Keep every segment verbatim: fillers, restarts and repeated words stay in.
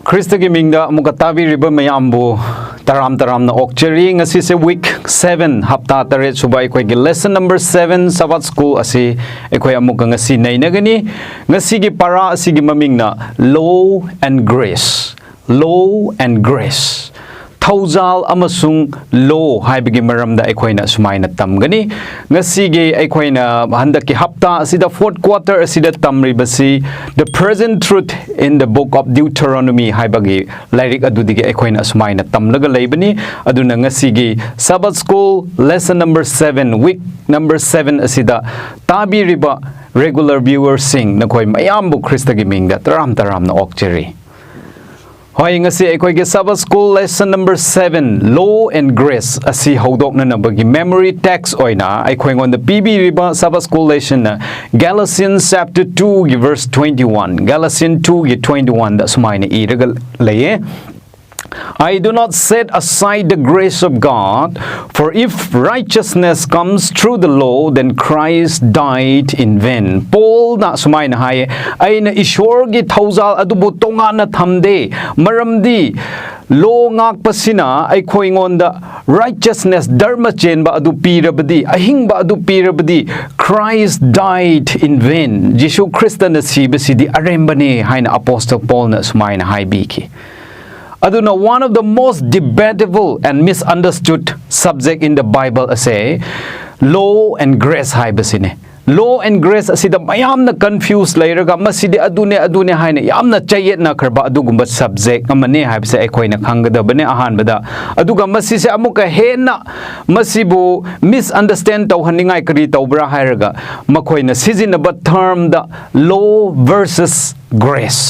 ꯈ꯭ꯔꯤꯁꯇꯒꯤ ꯃꯤꯡꯗ ꯑꯃꯨꯛꯀ ꯇꯥꯕꯤꯔꯤꯕ ꯃꯌꯥꯝꯕꯨ ꯇꯔꯥꯝ ꯇꯔꯥꯝꯅ ꯑꯣꯛꯆꯔꯤ꯫ ꯉꯁꯤꯁꯦ week seven, ꯍꯞꯇꯥ ꯇꯔꯦꯠ ꯁꯨꯕ ꯑꯩꯈꯣꯏꯒꯤ lesson number seven Sabbath School ꯑꯁꯤ ꯑꯩꯈꯣꯏ ꯑꯃꯨꯛꯀ ꯉꯁꯤ ꯅꯩꯅꯒꯅꯤ꯫ ꯉꯁꯤꯒꯤ ꯄꯥꯔꯥ ꯑꯁꯤꯒꯤ ꯃꯃꯤꯡꯅ Law and Grace꯫ Law and Grace꯫ ꯊꯧꯖꯥꯜ ꯑꯃꯁꯨꯡ law ꯍꯥꯏꯕꯒꯤ ꯃꯔꯝꯗ ꯑꯩꯈꯣꯏꯅ ꯁꯨꯃꯥꯏꯅ ꯇꯝꯒꯅꯤ꯫ ꯉꯁꯤꯒꯤ ꯑꯩꯈꯣꯏꯅ ꯍꯟꯗꯛꯀꯤ ꯍꯞꯇꯥ ꯑꯁꯤꯗ, fourth quarter ꯑꯁꯤꯗ ꯇꯝꯔꯤꯕꯁꯤ The Present Truth in the Book of Deuteronomy ꯍꯥꯏꯕꯒꯤ ꯂꯥꯏꯔꯤꯛ ꯑꯗꯨꯗꯒꯤ ꯑꯩꯈꯣꯏꯅ ꯑꯁꯨꯃꯥꯏꯅ ꯇꯝꯂꯒ ꯂꯩꯕꯅꯤ꯫ ꯑꯗꯨꯅ ꯉꯁꯤꯒꯤ Sabbath School lesson number seven, week number seven ꯑꯁꯤꯗ ꯇꯥꯕꯤꯔꯤꯕ regular viewersꯁꯤꯡ, ꯅꯈꯣꯏ ꯃꯌꯥꯝꯕꯨ ꯈ꯭ꯔꯤꯁꯇꯒꯤ ꯃꯤꯡꯗ ꯇꯔꯥꯝ ꯇꯔꯥꯝꯅ ꯑꯣꯛꯆꯔꯤ꯫ ꯍꯣꯏ, ꯉꯁꯤ ꯑꯩꯈꯣꯏꯒꯤ Sabbath School lesson number seven, Law and Grace ꯑꯁꯤ ꯍꯧꯗꯣꯛꯅꯅꯕꯒꯤ memory text ꯑꯣꯏꯅ ꯑꯩꯈꯣꯏꯉꯣꯟꯗ ꯄꯤꯕꯤꯔꯤꯕ Sabbath School lessonꯅ Galatians chapter twoꯒꯤ verse twenty-one, Galatians twoꯒꯤ twenty-oneꯗ ꯁꯨꯃꯥꯏꯅ ꯏꯔꯒ ꯂꯩꯌꯦ꯫ "I do not set aside the grace of God, for if righteousness comes through the law, then Christ died in vain." ꯄꯣꯜꯅ ꯁꯨꯃꯥꯏꯅ ꯍꯥꯏꯌꯦ, "ꯑꯩꯅ ꯏꯁꯣꯔꯒꯤ ꯊꯧꯖꯥꯜ ꯑꯗꯨꯕꯨ ꯇꯣꯉꯥꯟꯅ ꯊꯝꯗꯦ, ꯃꯔꯝꯗꯤ law ꯉꯥꯛꯄꯁꯤꯅ ꯑꯩꯈꯣꯏꯉꯣꯟꯗ righteousness, ꯙꯔꯃ ꯆꯦꯟꯕ ꯑꯗꯨ ꯄꯤꯔꯕꯗꯤ, ꯑꯍꯤꯡꯕ ꯑꯗꯨ ꯄꯤꯔꯕꯗꯤ, Christ died in vain, ꯖꯤꯁꯨ ꯈ꯭ꯔꯤꯁꯇꯅ ꯁꯤꯕꯁꯤꯗꯤ ꯑꯔꯦꯝꯕꯅꯦ" ꯍꯥꯏꯅ Apostle ꯄꯣꯜꯅ ꯁꯨꯃꯥꯏꯅ ꯍꯥꯏꯕꯤꯈꯤ꯫ ꯑꯗꯨꯅ one of the most debatable and misunderstood subject in the Bible ꯑꯁꯦ law and grace ꯍꯥꯏꯕꯁꯤꯅꯦ꯫ Law and grace ꯑꯁꯤꯗ ꯃꯌꯥꯝꯅ confuse ꯂꯩꯔꯒ, ꯃꯁꯤꯗꯤ ꯑꯗꯨꯅꯦ, ꯑꯗꯨꯅꯦ ꯍꯥꯏꯅ ꯌꯥꯝꯅ ꯆꯌꯦꯠꯅꯈ꯭ꯔꯕ ꯑꯗꯨꯒꯨꯝꯕ subject ꯑꯃꯅꯦ ꯍꯥꯏꯕꯁꯦ ꯑꯩꯈꯣꯏꯅ ꯈꯪꯒꯗꯕꯅꯦ ꯑꯍꯥꯟꯕꯗ꯫ ꯑꯗꯨꯒ ꯃꯁꯤꯁꯦ ꯑꯃꯨꯛꯀ ꯍꯦꯟꯅ ꯃꯁꯤꯕꯨ misunderstand ꯇꯧꯍꯟꯅꯤꯡꯉꯥꯏ ꯀꯔꯤ ꯇꯧꯕ꯭ꯔꯥ ꯍꯥꯏꯔꯒ, ꯃꯈꯣꯏꯅ ꯁꯤꯖꯤꯟꯅꯕ termꯗ law versus grace,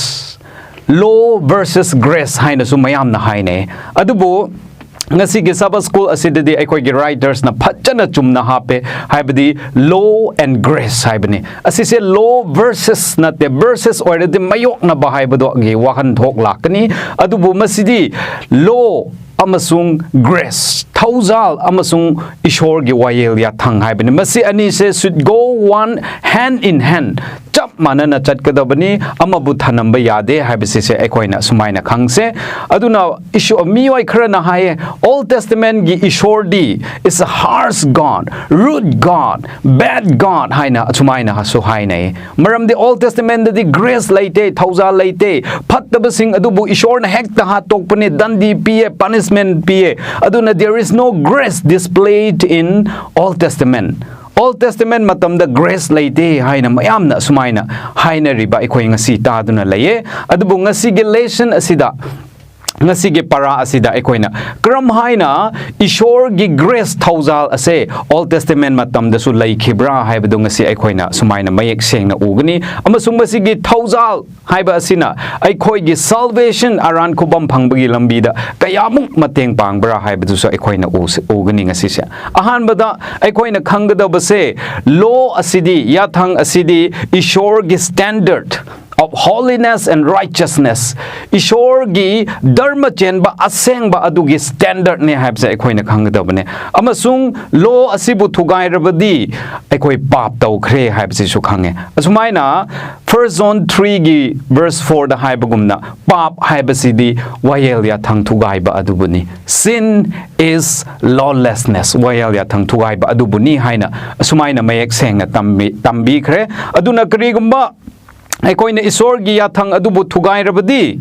law versus grace ꯍꯥꯏꯅꯁꯨ ꯃꯌꯥꯝꯅ ꯍꯥꯏꯅꯩ꯫ ꯑꯗꯨꯕꯨ ꯉꯁꯤꯒꯤ Sabbath School ꯑꯁꯤꯗꯗꯤ ꯑꯩꯈꯣꯏꯒꯤ writersꯅ ꯐꯖꯅ ꯆꯨꯝꯅ ꯍꯥꯞꯄꯦ, ꯍꯥꯏꯕꯗꯤ law and grace ꯍꯥꯏꯕꯅꯤ꯫ ꯑꯁꯤꯁꯦ law versus ꯅꯠꯇꯦ, versus ꯑꯣꯏꯔꯗꯤ ꯃꯌꯣꯛꯅꯕ ꯍꯥꯏꯕꯗꯨꯒꯤ ꯋꯥꯍꯟꯊꯣꯛ ꯂꯥꯛꯀꯅꯤ꯫ ꯑꯗꯨꯕꯨ ꯃꯁꯤꯗꯤ law ꯑꯃꯁꯨꯡ grace, ꯊꯧꯖꯥꯜ ꯑꯃꯁꯨꯡ ꯏꯁꯣꯔꯒꯤ ꯋꯥꯌꯦꯜ ꯌꯥꯊꯪ ꯍꯥꯏꯕꯅꯤ꯫ ꯃꯁꯤ ꯑꯅꯤꯁꯦ should go one hand in hand, ꯆꯞ ꯃꯥꯟꯅꯅ ꯆꯠꯀꯗꯕꯅꯤ, ꯑꯃꯕꯨ ꯊꯅꯝꯕ ꯌꯥꯗꯦ ꯍꯥꯏꯕꯁꯤꯁꯦ ꯑꯩꯈꯣꯏꯅ ꯁꯨꯃꯥꯏꯅ ꯈꯪꯁꯦ꯫ ꯑꯗꯨꯅ ꯏꯁꯣ-, ꯃꯤꯑꯣꯏ ꯈꯔꯅ ꯍꯥꯏꯌꯦ, Old Testamentꯒꯤ ꯏꯁꯣꯔꯗꯤ is a harsh God, rude God, bad God ꯍꯥꯏꯅ ꯑꯁꯨꯃꯥꯏꯅꯁꯨ ꯍꯥꯏꯅꯩ꯫ ꯃꯔꯝꯗꯤ Old Testamentꯇꯗꯤ grace ꯂꯩꯇꯦ, ꯊꯧꯖꯥꯜ ꯂꯩꯇꯦ, ꯐꯠꯇꯕꯁꯤꯡ ꯑꯗꯨꯕꯨ ꯏꯁꯣꯔꯅ ꯍꯦꯛꯇ ꯍꯥꯠꯇꯣꯛꯄꯅꯦ, ꯗꯟꯗꯤ ꯄꯤꯌꯦ, punishment ꯄꯤꯌꯦ꯫ ꯑꯗꯨꯅ there is no grace displayed in Old Testament꯫ Old Testament ꯃꯇꯝꯗ grace ꯂꯩꯇꯦ ꯍꯥꯏꯅ ꯃꯌꯥꯝꯅ ꯑꯁꯨꯃꯥꯏꯅ ꯍꯥꯏꯅꯔꯤꯕ ꯑꯩꯈꯣꯏ ꯉꯁꯤ ꯇꯥꯗꯨꯅ ꯂꯩꯌꯦ꯫ ꯑꯗꯨꯕꯨ ꯉꯁꯤꯒꯤ lesson ꯑꯁꯤꯗ, ꯉꯁꯤꯒꯤ ꯄꯔꯥ ꯑꯁꯤꯗ ꯑꯩꯈꯣꯏꯅ ꯀꯔꯝ ꯍꯥꯏꯅ ꯏꯁꯣꯔꯒꯤ grace ꯊꯧꯖꯥꯜ ꯑꯁꯦ Old Testament ꯃꯇꯝꯗꯁꯨ ꯂꯩꯈꯤꯕ꯭ꯔꯥ ꯍꯥꯏꯕꯗꯨ ꯉꯁꯤ ꯑꯩꯈꯣꯏꯅ ꯁꯨꯃꯥꯏꯅ ꯃꯌꯦꯛ ꯁꯦꯡꯅ ꯎꯒꯅꯤ꯫ ꯑꯃꯁꯨꯡ ꯃꯁꯤꯒꯤ ꯊꯧꯖꯥꯜ ꯍꯥꯏꯕ ꯑꯁꯤꯅ ꯑꯩꯈꯣꯏꯒꯤ salvation, ꯑꯔꯥꯟ ꯈꯨꯕꯝ ꯐꯪꯕꯒꯤ ꯂꯝꯕꯤꯗ ꯀꯌꯥꯃꯨꯛ ꯃꯇꯦꯡ ꯄꯥꯡꯕ꯭ꯔꯥ ꯍꯥꯏꯕꯗꯨꯁꯨ ꯑꯩꯈꯣꯏꯅ ꯎꯁ-, ꯎꯒꯅꯤ ꯉꯁꯤꯁꯦ꯫ ꯑꯍꯥꯟꯕꯗ ꯑꯩꯈꯣꯏꯅ ꯈꯪꯒꯗꯕꯁꯦ, law ꯑꯁꯤꯗꯤ, ꯌꯥꯊꯪ ꯑꯁꯤꯗꯤ ꯏꯁꯣꯔꯒꯤ standard of holiness and righteousness, ꯏꯁꯣꯔꯒꯤ ꯙꯔꯃ ꯆꯦꯟꯕ ꯑꯁꯦꯡꯕ ꯑꯗꯨꯒꯤ standardꯅꯦ ꯍꯥꯏꯕꯁꯦ ꯑꯩꯈꯣꯏꯅ ꯈꯪꯒꯗꯕꯅꯦ꯫ ꯑꯃꯁꯨꯡ law ꯑꯁꯤꯕꯨ ꯊꯨꯒꯥꯏꯔꯕꯗꯤ ꯑꯩꯈꯣꯏ ꯄꯥꯞ ꯇꯧꯈ꯭ꯔꯦ ꯍꯥꯏꯕꯁꯤꯁꯨ ꯈꯪꯉꯦ꯫ ꯑꯁꯨꯃꯥꯏꯅ First John threeꯒꯤ verse fourꯗ ꯍꯥꯏꯕꯒꯨꯝꯅ, ꯄꯥꯞ ꯍꯥꯏꯕꯁꯤꯗꯤ ꯋꯥꯌꯦꯜ ꯌꯥꯊꯪ ꯊꯨꯒꯥꯏꯕ ꯑꯗꯨꯕꯨꯅꯤ꯫ Sin is lawlessness, ꯋꯥꯌꯦꯜ ꯌꯥꯊꯪ ꯊꯨꯒꯥꯏꯕ ꯑꯗꯨꯕꯨꯅꯤ ꯍꯥꯏꯅ ꯑꯁꯨꯃꯥꯏꯅ ꯃꯌꯦꯛ ꯁꯦꯡꯅ ꯇꯝꯕꯤ-, ꯇꯝꯕꯤꯈ꯭ꯔꯦ꯫ ꯑꯗꯨꯅ ꯀꯔꯤꯒꯨꯝꯕ ꯑꯩꯈꯣꯏꯅ ꯏꯁꯣꯔꯒꯤ ꯌꯥꯊꯪ ꯑꯗꯨꯕꯨ ꯊꯨꯒꯥꯏꯔꯕꯗꯤ,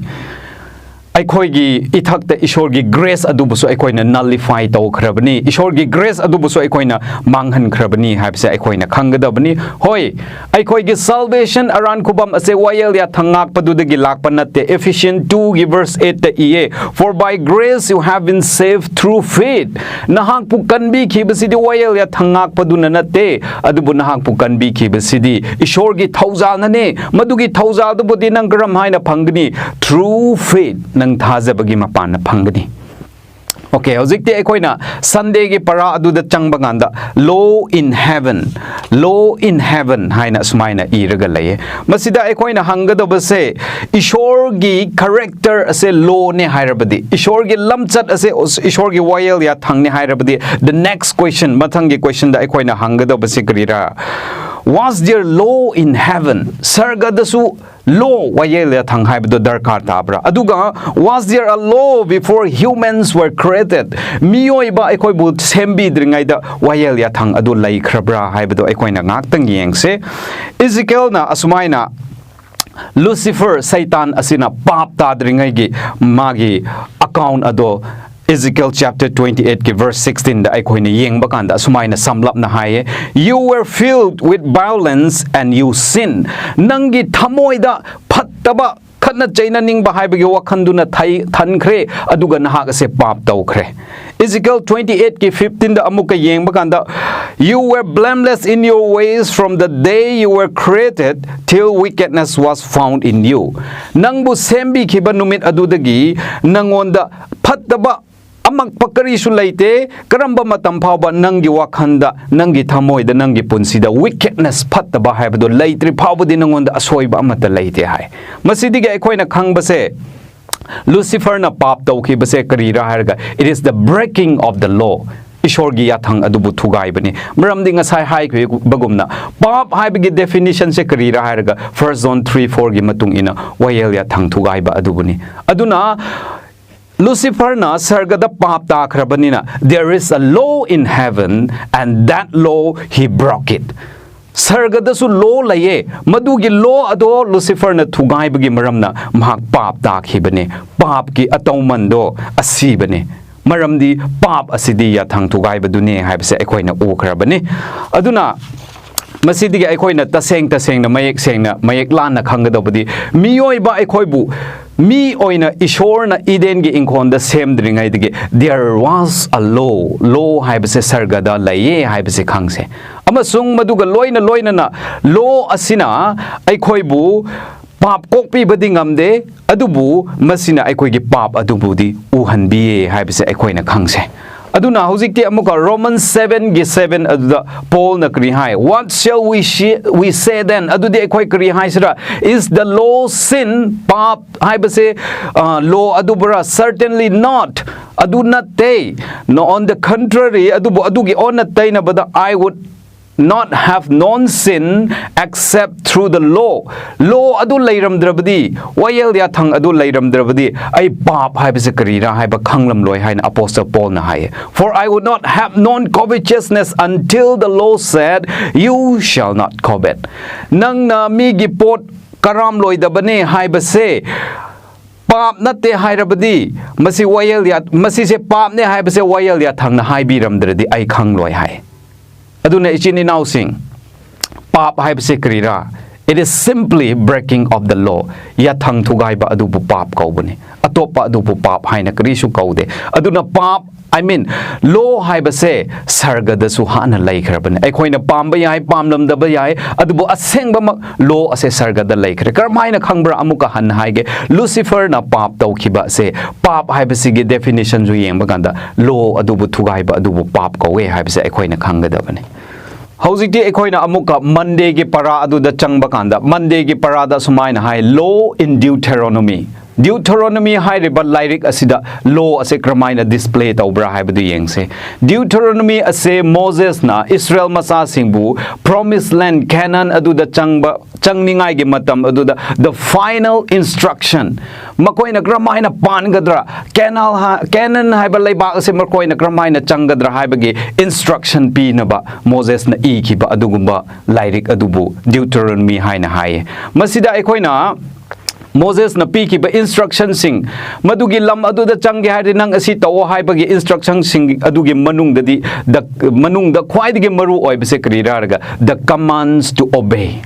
ꯑꯩꯈꯣꯏꯒꯤ ꯏꯊꯛꯇ ꯏꯁꯣꯔꯒꯤ grace ꯑꯗꯨꯕꯨꯁꯨ ꯑꯩꯈꯣꯏꯅ nullify ꯇꯧꯈ꯭ꯔꯕꯅꯤ, ꯏꯁꯣꯔꯒꯤ grace ꯑꯗꯨꯕꯨꯁꯨ ꯑꯩꯈꯣꯏꯅ ꯃꯥꯡꯍꯟꯈ꯭ꯔꯕꯅꯤ ꯍꯥꯏꯕꯁꯦ ꯑꯩꯈꯣꯏꯅ ꯈꯪꯒꯗꯕꯅꯤ꯫ ꯍꯣꯏ, ꯑꯩꯈꯣꯏꯒꯤ salvation, ꯑꯔꯥꯟ ꯈꯨꯕꯝ ꯑꯁꯦ ꯋꯥꯌꯦꯜ ꯌꯥꯊꯪ ꯉꯥꯛꯄꯗꯨꯗꯒꯤ ꯂꯥꯛꯄ ꯅꯠꯇꯦ꯫ Ephesians twoꯒꯤ verse eightꯇ ꯏꯌꯦ, "For by grace you have been saved through faith." ꯅꯍꯥꯛꯄꯨ ꯀꯟꯕꯤꯈꯤꯕꯁꯤꯗꯤ ꯋꯥꯌꯦꯜ ꯌꯥꯊꯪ ꯉꯥꯛꯄꯗꯨꯅ ꯅꯠꯇꯦ, ꯑꯗꯨꯕꯨ ꯅꯍꯥꯛꯄꯨ ꯀꯟꯕꯤꯈꯤꯕꯁꯤꯗꯤ ꯏꯁꯣꯔꯒꯤ ꯊꯧꯖꯥꯜꯅꯅꯦ꯫ ꯃꯗꯨꯒꯤ ꯊꯧꯖꯥꯜꯗꯨꯕꯨꯗꯤ ꯅꯪ ꯀꯔꯝ ꯍꯥꯏꯅ ꯐꯪꯒꯅꯤ? Through faith, ꯅꯪ ꯊꯥꯖꯕꯒꯤ ꯃꯄꯥꯟꯅ ꯐꯪꯒꯅꯤ꯫ Okay, ꯍꯧꯖꯤꯛꯇꯤ ꯑꯩꯈꯣꯏꯅ Sundayꯒꯤ ꯄꯔꯥ ꯑꯗꯨꯗ ꯆꯪꯕ ꯀꯥꯟꯗ, law in heaven, law in heaven ꯍꯥꯏꯅ ꯑꯁꯨꯃꯥꯏꯅ ꯏꯔꯒ ꯂꯩꯌꯦ꯫ ꯃꯁꯤꯗ ꯑꯩꯈꯣꯏꯅ ꯍꯪꯒꯗꯕꯁꯦ, ꯏꯁꯣꯔ ꯏꯁꯣꯔꯒꯤ character ꯑꯁꯦ law ꯅꯦ ꯍꯥꯏꯔꯕꯗꯤ, ꯏꯁꯣꯔꯒꯤ ꯂꯝꯆꯠ ꯑꯁꯦ, ꯏꯁꯣꯔꯒꯤ ꯋꯥꯌꯦꯜ ꯌꯥꯊꯪꯅꯦ ꯍꯥꯏꯔꯕꯗꯤ, the next question, ꯃꯊꯪꯒꯤ question ꯗ ꯑꯩꯈꯣꯏꯅ ꯍꯪꯒꯗꯧꯕꯁꯤ ꯀꯔꯤꯔꯥ? Was there law in heaven? ꯁꯔꯒꯗꯁꯨ law, ꯋꯥꯌꯦꯜ ꯌꯥꯊꯪ ꯍꯥꯏꯕꯗꯣ ꯗꯔꯀꯥꯔ ꯇꯥꯕ꯭ꯔꯥ? ꯑꯗꯨꯒ, was there a law before humans were created? ꯃꯤꯑꯣꯏꯕ ꯑꯩꯈꯣꯏꯕꯨ ꯁꯦꯝꯕꯤꯗ꯭ꯔꯤꯉꯩꯗ ꯋꯥꯌꯦꯜ ꯌꯥꯊꯪ ꯑꯗꯨ ꯂꯩꯈ꯭ꯔꯕ꯭ꯔꯥ ꯍꯥꯏꯕꯗꯣ ꯑꯩꯈꯣꯏꯅ ꯉꯥꯛꯇꯪ ꯌꯦꯡꯁꯦ꯫ ꯏꯖꯤꯀꯦꯜꯅ ꯑꯁꯨꯃꯥꯏꯅ ꯂꯨꯁꯤꯐꯔ, ꯁꯩꯇꯥꯟ ꯑꯁꯤꯅ ꯄꯥꯞ ꯇꯥꯗ꯭ꯔꯤꯉꯩꯒꯤ ꯃꯥꯒꯤ account ꯑꯗꯣ Ezekiel chapter twenty eight ꯀꯤ verse sixteen ꯗ ꯑꯩꯈꯣꯏꯅ ꯌꯦꯡꯕ ꯀꯥꯟꯗ ꯑꯁꯨꯃꯥꯏꯅ ꯁꯝꯂꯞꯅ ꯍꯥꯏꯌꯦ, "You were filled with violence and you sin." ꯅꯪꯒꯤ ꯊꯃꯣꯏꯗ ꯐꯠꯇꯕ, ꯈꯠꯅ ꯆꯩꯅꯅꯤꯡꯕ ꯍꯥꯏꯕꯒꯤ ꯋꯥꯈꯜꯗꯨꯅ ꯊꯩ-, ꯊꯟꯈ꯭ꯔꯦ, ꯑꯗꯨꯒ ꯅꯍꯥꯛ ꯑꯁꯦ ꯄꯥꯞ ꯇꯧꯈ꯭ꯔꯦ꯫ Ezekiel twenty eight ꯀꯤ fifteen ꯗ ꯑꯃꯨꯛꯀ ꯌꯦꯡꯕ ꯀꯥꯟꯗ, "You were blameless in your ways from the day you were created till wickedness was found in you." ꯅꯪꯕꯨ ꯁꯦꯝꯕꯤꯈꯤꯕ ꯅꯨꯃꯤꯠ ꯑꯗꯨꯗꯒꯤ ꯅꯪꯉꯣꯟꯗ ꯐꯠꯇꯕ ꯑꯃꯛꯄ ꯀꯔꯤꯁꯨ ꯂꯩꯇꯦ꯫ ꯀꯔꯝꯕ ꯃꯇꯝ ꯐꯥꯎꯕ ꯅꯪꯒꯤ ꯋꯥꯈꯜꯗ, ꯅꯪꯒꯤ ꯊꯃꯣꯏꯗ, ꯅꯪꯒꯤ ꯄꯨꯟꯁꯤꯗ wickedness, ꯐꯠꯇꯕ ꯍꯥꯏꯕꯗꯣ ꯂꯩꯇ꯭ꯔꯤ ꯐꯥꯎꯕꯗꯤ ꯅꯪꯉꯣꯟꯗ ꯑꯁꯣꯏꯕ ꯑꯃꯠꯇ ꯂꯩꯇꯦ ꯍꯥꯏ꯫ ꯃꯁꯤꯗꯒꯤ ꯑꯩꯈꯣꯏꯅ ꯈꯪꯕꯁꯦ, ꯂꯨꯁꯤꯐꯔꯅ ꯄꯥꯞ ꯇꯧꯈꯤꯕꯁꯦ ꯀꯔꯤꯔꯥ ꯍꯥꯏꯔꯒ, it is the breaking of the law. ꯏꯁꯣꯔꯒꯤ ꯌꯥꯊꯪ ꯑꯗꯨꯕꯨ ꯊꯨꯒꯥꯏꯕꯅꯤ꯫ ꯃꯔꯝꯗꯤ ꯉꯁꯥꯏ ꯍꯥꯏꯈꯤꯕꯒꯨꯝꯅ, ꯄꯥꯞ ꯍꯥꯏꯕꯒꯤ definition ꯁꯦ ꯀꯔꯤꯔꯥ ꯍꯥꯏꯔꯒ, First John three four ꯒꯤ ꯃꯇꯨꯡ ꯏꯟꯅ ꯋꯥꯌꯦꯜ ꯌꯥꯊꯪ ꯊꯨꯒꯥꯏꯕ ꯑꯗꯨꯕꯨꯅꯤ꯫ ꯑꯗꯨꯅ ꯂꯨꯁꯤꯐꯔꯅ ꯁꯔꯒꯗ ꯄꯥꯞ ꯇꯥꯈ꯭ꯔꯕꯅꯤꯅ, there is a law in heaven and that law he broke it. ꯁꯔꯒꯗꯁꯨ law ꯂꯩꯌꯦ, ꯃꯗꯨꯒꯤ law ꯑꯗꯣ ꯂꯨꯁꯤꯐꯔꯅ ꯊꯨꯒꯥꯏꯕꯒꯤ ꯃꯔꯝꯅ ꯃꯍꯥꯛ ꯄꯥꯞ ꯇꯥꯈꯤꯕꯅꯦ꯫ ꯄꯥꯞꯀꯤ ꯑꯇꯧꯃꯟꯗꯣ ꯑꯁꯤꯕꯅꯦ, ꯃꯔꯝꯗꯤ ꯄꯥꯞ ꯑꯁꯤꯗꯤ ꯌꯥꯊꯪ ꯊꯨꯒꯥꯏꯕꯗꯨꯅꯦ ꯍꯥꯏꯕꯁꯦ ꯑꯩꯈꯣꯏꯅ ꯎꯈ꯭ꯔꯕꯅꯤ꯫ ꯑꯗꯨꯅ ꯃꯁꯤꯗꯒꯤ ꯑꯩꯈꯣꯏꯅ ꯇꯁꯦꯡ ꯇꯁꯦꯡꯅ, ꯃꯌꯦꯛ ꯁꯦꯡꯅ, ꯃꯌꯦꯛ ꯂꯥꯟꯅ ꯈꯪꯒꯗꯧꯕꯗꯤ, ꯃꯤꯑꯣꯏꯕ ꯑꯩꯈꯣꯏꯕꯨ ꯃꯤ ꯑꯣꯏꯅ ꯏꯁꯣꯔꯅ ꯏꯗꯦꯟꯒꯤ ꯏꯪꯈꯣꯜꯗ ꯁꯦꯝꯗ꯭ꯔꯤꯉꯩꯗꯒꯤ there was a law, law ꯍꯥꯏꯕꯁꯦ ꯁꯔꯒꯗ ꯂꯩꯌꯦ ꯍꯥꯏꯕꯁꯦ ꯈꯪꯁꯦ꯫ ꯑꯃꯁꯨꯡ ꯃꯗꯨꯒ ꯂꯣꯏꯅ ꯂꯣꯏꯅꯅ law ꯑꯁꯤꯅ ꯑꯩꯈꯣꯏꯕꯨ ꯄꯥꯞ ꯀꯣꯛꯄꯤꯕꯗꯤ ꯉꯝꯗꯦ, ꯑꯗꯨꯕꯨ ꯃꯁꯤꯅ ꯑꯩꯈꯣꯏꯒꯤ ꯄꯥꯞ ꯑꯗꯨꯕꯨꯗꯤ ꯎꯍꯟꯕꯤꯌꯦ ꯍꯥꯏꯕꯁꯦ ꯑꯩꯈꯣꯏꯅ ꯈꯪꯁꯦ꯫ ꯑꯗꯨꯅ ꯍꯧꯖꯤꯛꯇꯤ ꯑꯃꯨꯛꯀ Romans seven ꯒꯤ seven ꯑꯗꯨꯗ ꯄꯣꯜꯅ ꯀꯔꯤ ꯍꯥꯏ? "What shall we, sh- we say then?" ꯑꯗꯨꯗꯤ ꯑꯩꯈꯣꯏ ꯀꯔꯤ ꯍꯥꯏꯁꯤꯔꯥ? "Is the law sin?" ꯄꯥꯞ ꯍꯥꯏꯕꯁꯦ ꯂꯣ ꯑꯗꯨꯕꯨꯔꯥ? "Certainly not." ꯑꯗꯨ ꯅꯠꯇꯦ꯫ "No, on the contrary," ꯑꯗꯨꯕꯨ ꯑꯗꯨꯒꯤ ꯑꯣꯟꯅ ꯇꯩꯅꯕꯗ, "I would not have known sin except through the law." ꯂꯣ ꯑꯗꯨ ꯂꯩꯔꯝꯗ꯭ꯔꯕꯗꯤ, ꯋꯥꯌꯦꯜ ꯌꯥꯊꯪ ꯑꯗꯨ ꯂꯩꯔꯝꯗ꯭ꯔꯕꯗꯤ, ꯑꯩ ꯄꯥꯞ ꯍꯥꯏꯕꯁꯦ ꯀꯔꯤꯔꯥ ꯍꯥꯏꯕ ꯈꯪꯂꯝꯂꯣꯏ ꯍꯥꯏꯅ ꯑꯄꯣꯁꯇꯜ ꯄꯣꯜꯅ ꯍꯥꯏꯌꯦ꯫ "For I would not have known covetousness until the law said, 'You shall not covet.'" ꯅꯪꯅ ꯃꯤꯒꯤ ꯄꯣꯠ ꯀꯔꯥꯝꯂꯣꯏꯗꯕꯅꯦ ꯍꯥꯏꯕꯁꯦ ꯄꯥꯞ ꯅꯠꯇꯦ ꯍꯥꯏꯔꯕꯗꯤ, ꯃꯁꯤ ꯋꯥꯌꯦꯜ ꯌꯥ-, ꯃꯁꯤꯁꯦ ꯄꯥꯞꯅꯦ ꯍꯥꯏꯕꯁꯦ ꯋꯥꯌꯦꯜ ꯌꯥꯊꯪꯅ ꯍꯥꯏꯕꯤꯔꯝꯗ꯭ꯔꯗꯤ ꯑꯩ ꯈꯪꯂꯣꯏ ꯍꯥꯏ꯫ ꯑꯗꯨꯅ ꯏꯆꯤꯟ ꯏꯅꯥꯎꯁꯤꯡ, ꯄꯥꯞ ꯍꯥꯏꯕꯁꯦ ꯀꯔꯤꯔꯥ? It is simply breaking of the law. ꯌꯥꯊꯪ ꯊꯨꯒꯥꯏꯕ ꯑꯗꯨꯕꯨ ꯄꯥꯞ ꯀꯧꯕꯅꯤ꯫ ꯑꯇꯣꯞꯄ ꯑꯗꯨꯕꯨ ꯄꯥꯞ ꯍꯥꯏꯅ ꯀꯔꯤꯁꯨ ꯀꯧꯗꯦ꯫ ꯑꯗꯨꯅ ꯄꯥꯞ, I mean, ꯂꯣ ꯍꯥꯏꯕꯁꯦ ꯁꯔꯒꯗꯁꯨ ꯍꯥꯟꯅ ꯂꯩꯈ꯭ꯔꯕꯅꯤ꯫ ꯑꯩꯈꯣꯏꯅ ꯄꯥꯝꯕ ꯌꯥꯏ, ꯄꯥꯝꯂꯝꯗꯕ ꯌꯥꯏ, ꯑꯗꯨꯕꯨ ꯑꯁꯦꯡꯕꯃꯛ ꯂꯣ ꯑꯁꯦ ꯁꯔꯒꯗ ꯂꯩꯈ꯭ꯔꯦ꯫ ꯀꯔꯝꯍꯥꯏꯅ ꯈꯪꯕ꯭ꯔꯥ? ꯑꯃꯨꯛꯀ ꯍꯟꯅ ꯍꯥꯏꯒꯦ꯫ ꯂꯨꯁꯤꯐꯔꯅ ꯄꯥꯞ ꯇꯧꯈꯤꯕ ꯑꯁꯦ, ꯄꯥꯞ ꯍꯥꯏꯕꯁꯤꯒꯤ ꯗꯦꯐꯤꯅꯤꯁꯟꯁꯨ ꯌꯦꯡꯕ ꯀꯥꯟꯗ, ꯂꯣ ꯑꯗꯨꯕꯨ ꯊꯨꯒꯥꯏꯕ ꯑꯗꯨꯕꯨ ꯄꯥꯞ ꯀꯧꯋꯦ ꯍꯥꯏꯕꯁꯦ ꯑꯩꯈꯣꯏꯅ ꯈꯪꯒꯗꯕꯅꯤ꯫ ꯍꯧꯖꯤꯛꯇꯤ ꯑꯩꯈꯣꯏꯅ ꯑꯃꯨꯛꯀ ꯃꯟꯗꯦꯒꯤ ꯄꯔꯥ ꯑꯗꯨꯗ ꯆꯪꯕ ꯀꯥꯟꯗ, ꯃꯟꯗꯦꯒꯤ ꯄꯔꯥꯗ ꯁꯨꯃꯥꯏꯅ ꯍꯥꯏ, "Law in Deuteronomy." ꯗ꯭ꯌꯨꯊꯔꯣꯅꯣꯃꯤ ꯍꯥꯏꯔꯤꯕ ꯂꯥꯏꯔꯤꯛ ꯑꯁꯤꯗ ꯂꯣ ꯑꯁꯦ ꯀꯔꯝꯍꯥꯏꯅ ꯗꯤꯁꯄ꯭ꯂꯦ ꯇꯧꯕ꯭ꯔꯥ ꯍꯥꯏꯕꯗꯨ ꯌꯦꯡꯁꯦ꯫ ꯗ꯭ꯌꯨꯊꯔꯣꯅꯣꯃꯤ ꯑꯁꯦ ꯃꯣꯖꯦꯁꯅ ꯏꯁꯔꯦꯜ ꯃꯆꯥꯁꯤꯡꯕꯨ ꯄ꯭ꯔꯣꯃꯤꯁ ꯂꯦꯟ ꯀꯦꯅꯥꯟ ꯑꯗꯨꯗ ꯆꯪꯕ, ꯆꯪꯅꯤꯡꯉꯥꯏꯒꯤ ꯃꯇꯝ ꯑꯗꯨꯗ, the final instruction, ꯃꯈꯣꯏꯅ ꯀꯔꯝꯍꯥꯏꯅ ꯄꯥꯟꯒꯗ꯭ꯔꯥ, ꯀꯦꯅꯥꯜ ꯍꯥ-, ꯀꯦꯅꯥꯟ ꯍꯥꯏꯕ ꯂꯩꯕꯥꯛ ꯑꯁꯦ ꯃꯈꯣꯏꯅ ꯀꯔꯝꯍꯥꯏꯅ ꯆꯪꯒꯗ꯭ꯔꯥ ꯍꯥꯏꯕꯒꯤ ꯏꯟꯁꯇ꯭ꯔꯛꯁꯟ ꯄꯤꯅꯕ ꯃꯣꯖꯦꯁꯅ ꯏꯈꯤꯕ ꯑꯗꯨꯒꯨꯝꯕ ꯂꯥꯏꯔꯤꯛ ꯑꯗꯨꯕꯨ ꯗ꯭ꯌꯨꯇꯔꯣꯅꯣꯃꯤ ꯍꯥꯏꯅ ꯍꯥꯏꯌꯦ꯫ ꯃꯁꯤꯗ ꯑꯩꯈꯣꯏꯅ ꯃꯣꯖꯦꯁꯅ ꯄꯤꯈꯤꯕ ꯏꯟꯁꯇ꯭ꯔꯛꯁꯟꯁꯤꯡ, ꯃꯗꯨꯒꯤ ꯂꯝ ꯑꯗꯨꯗ ꯆꯪꯒꯦ ꯍꯥꯏꯔꯗꯤ ꯅꯪ ꯑꯁꯤ ꯇꯧꯑꯣ ꯍꯥꯏꯕꯒꯤ ꯏꯟꯁꯇ꯭ꯔꯛꯁꯟꯁꯤꯡ ꯑꯗꯨꯒꯤ ꯃꯅꯨꯡꯗꯗꯤ, the, ꯃꯅꯨꯡꯗ ꯈ꯭ꯋꯥꯏꯗꯒꯤ ꯃꯔꯨ ꯑꯣꯏꯕꯁꯦ ꯀꯔꯤꯔꯥ ꯍꯥꯏꯔꯒ, the commands to obey.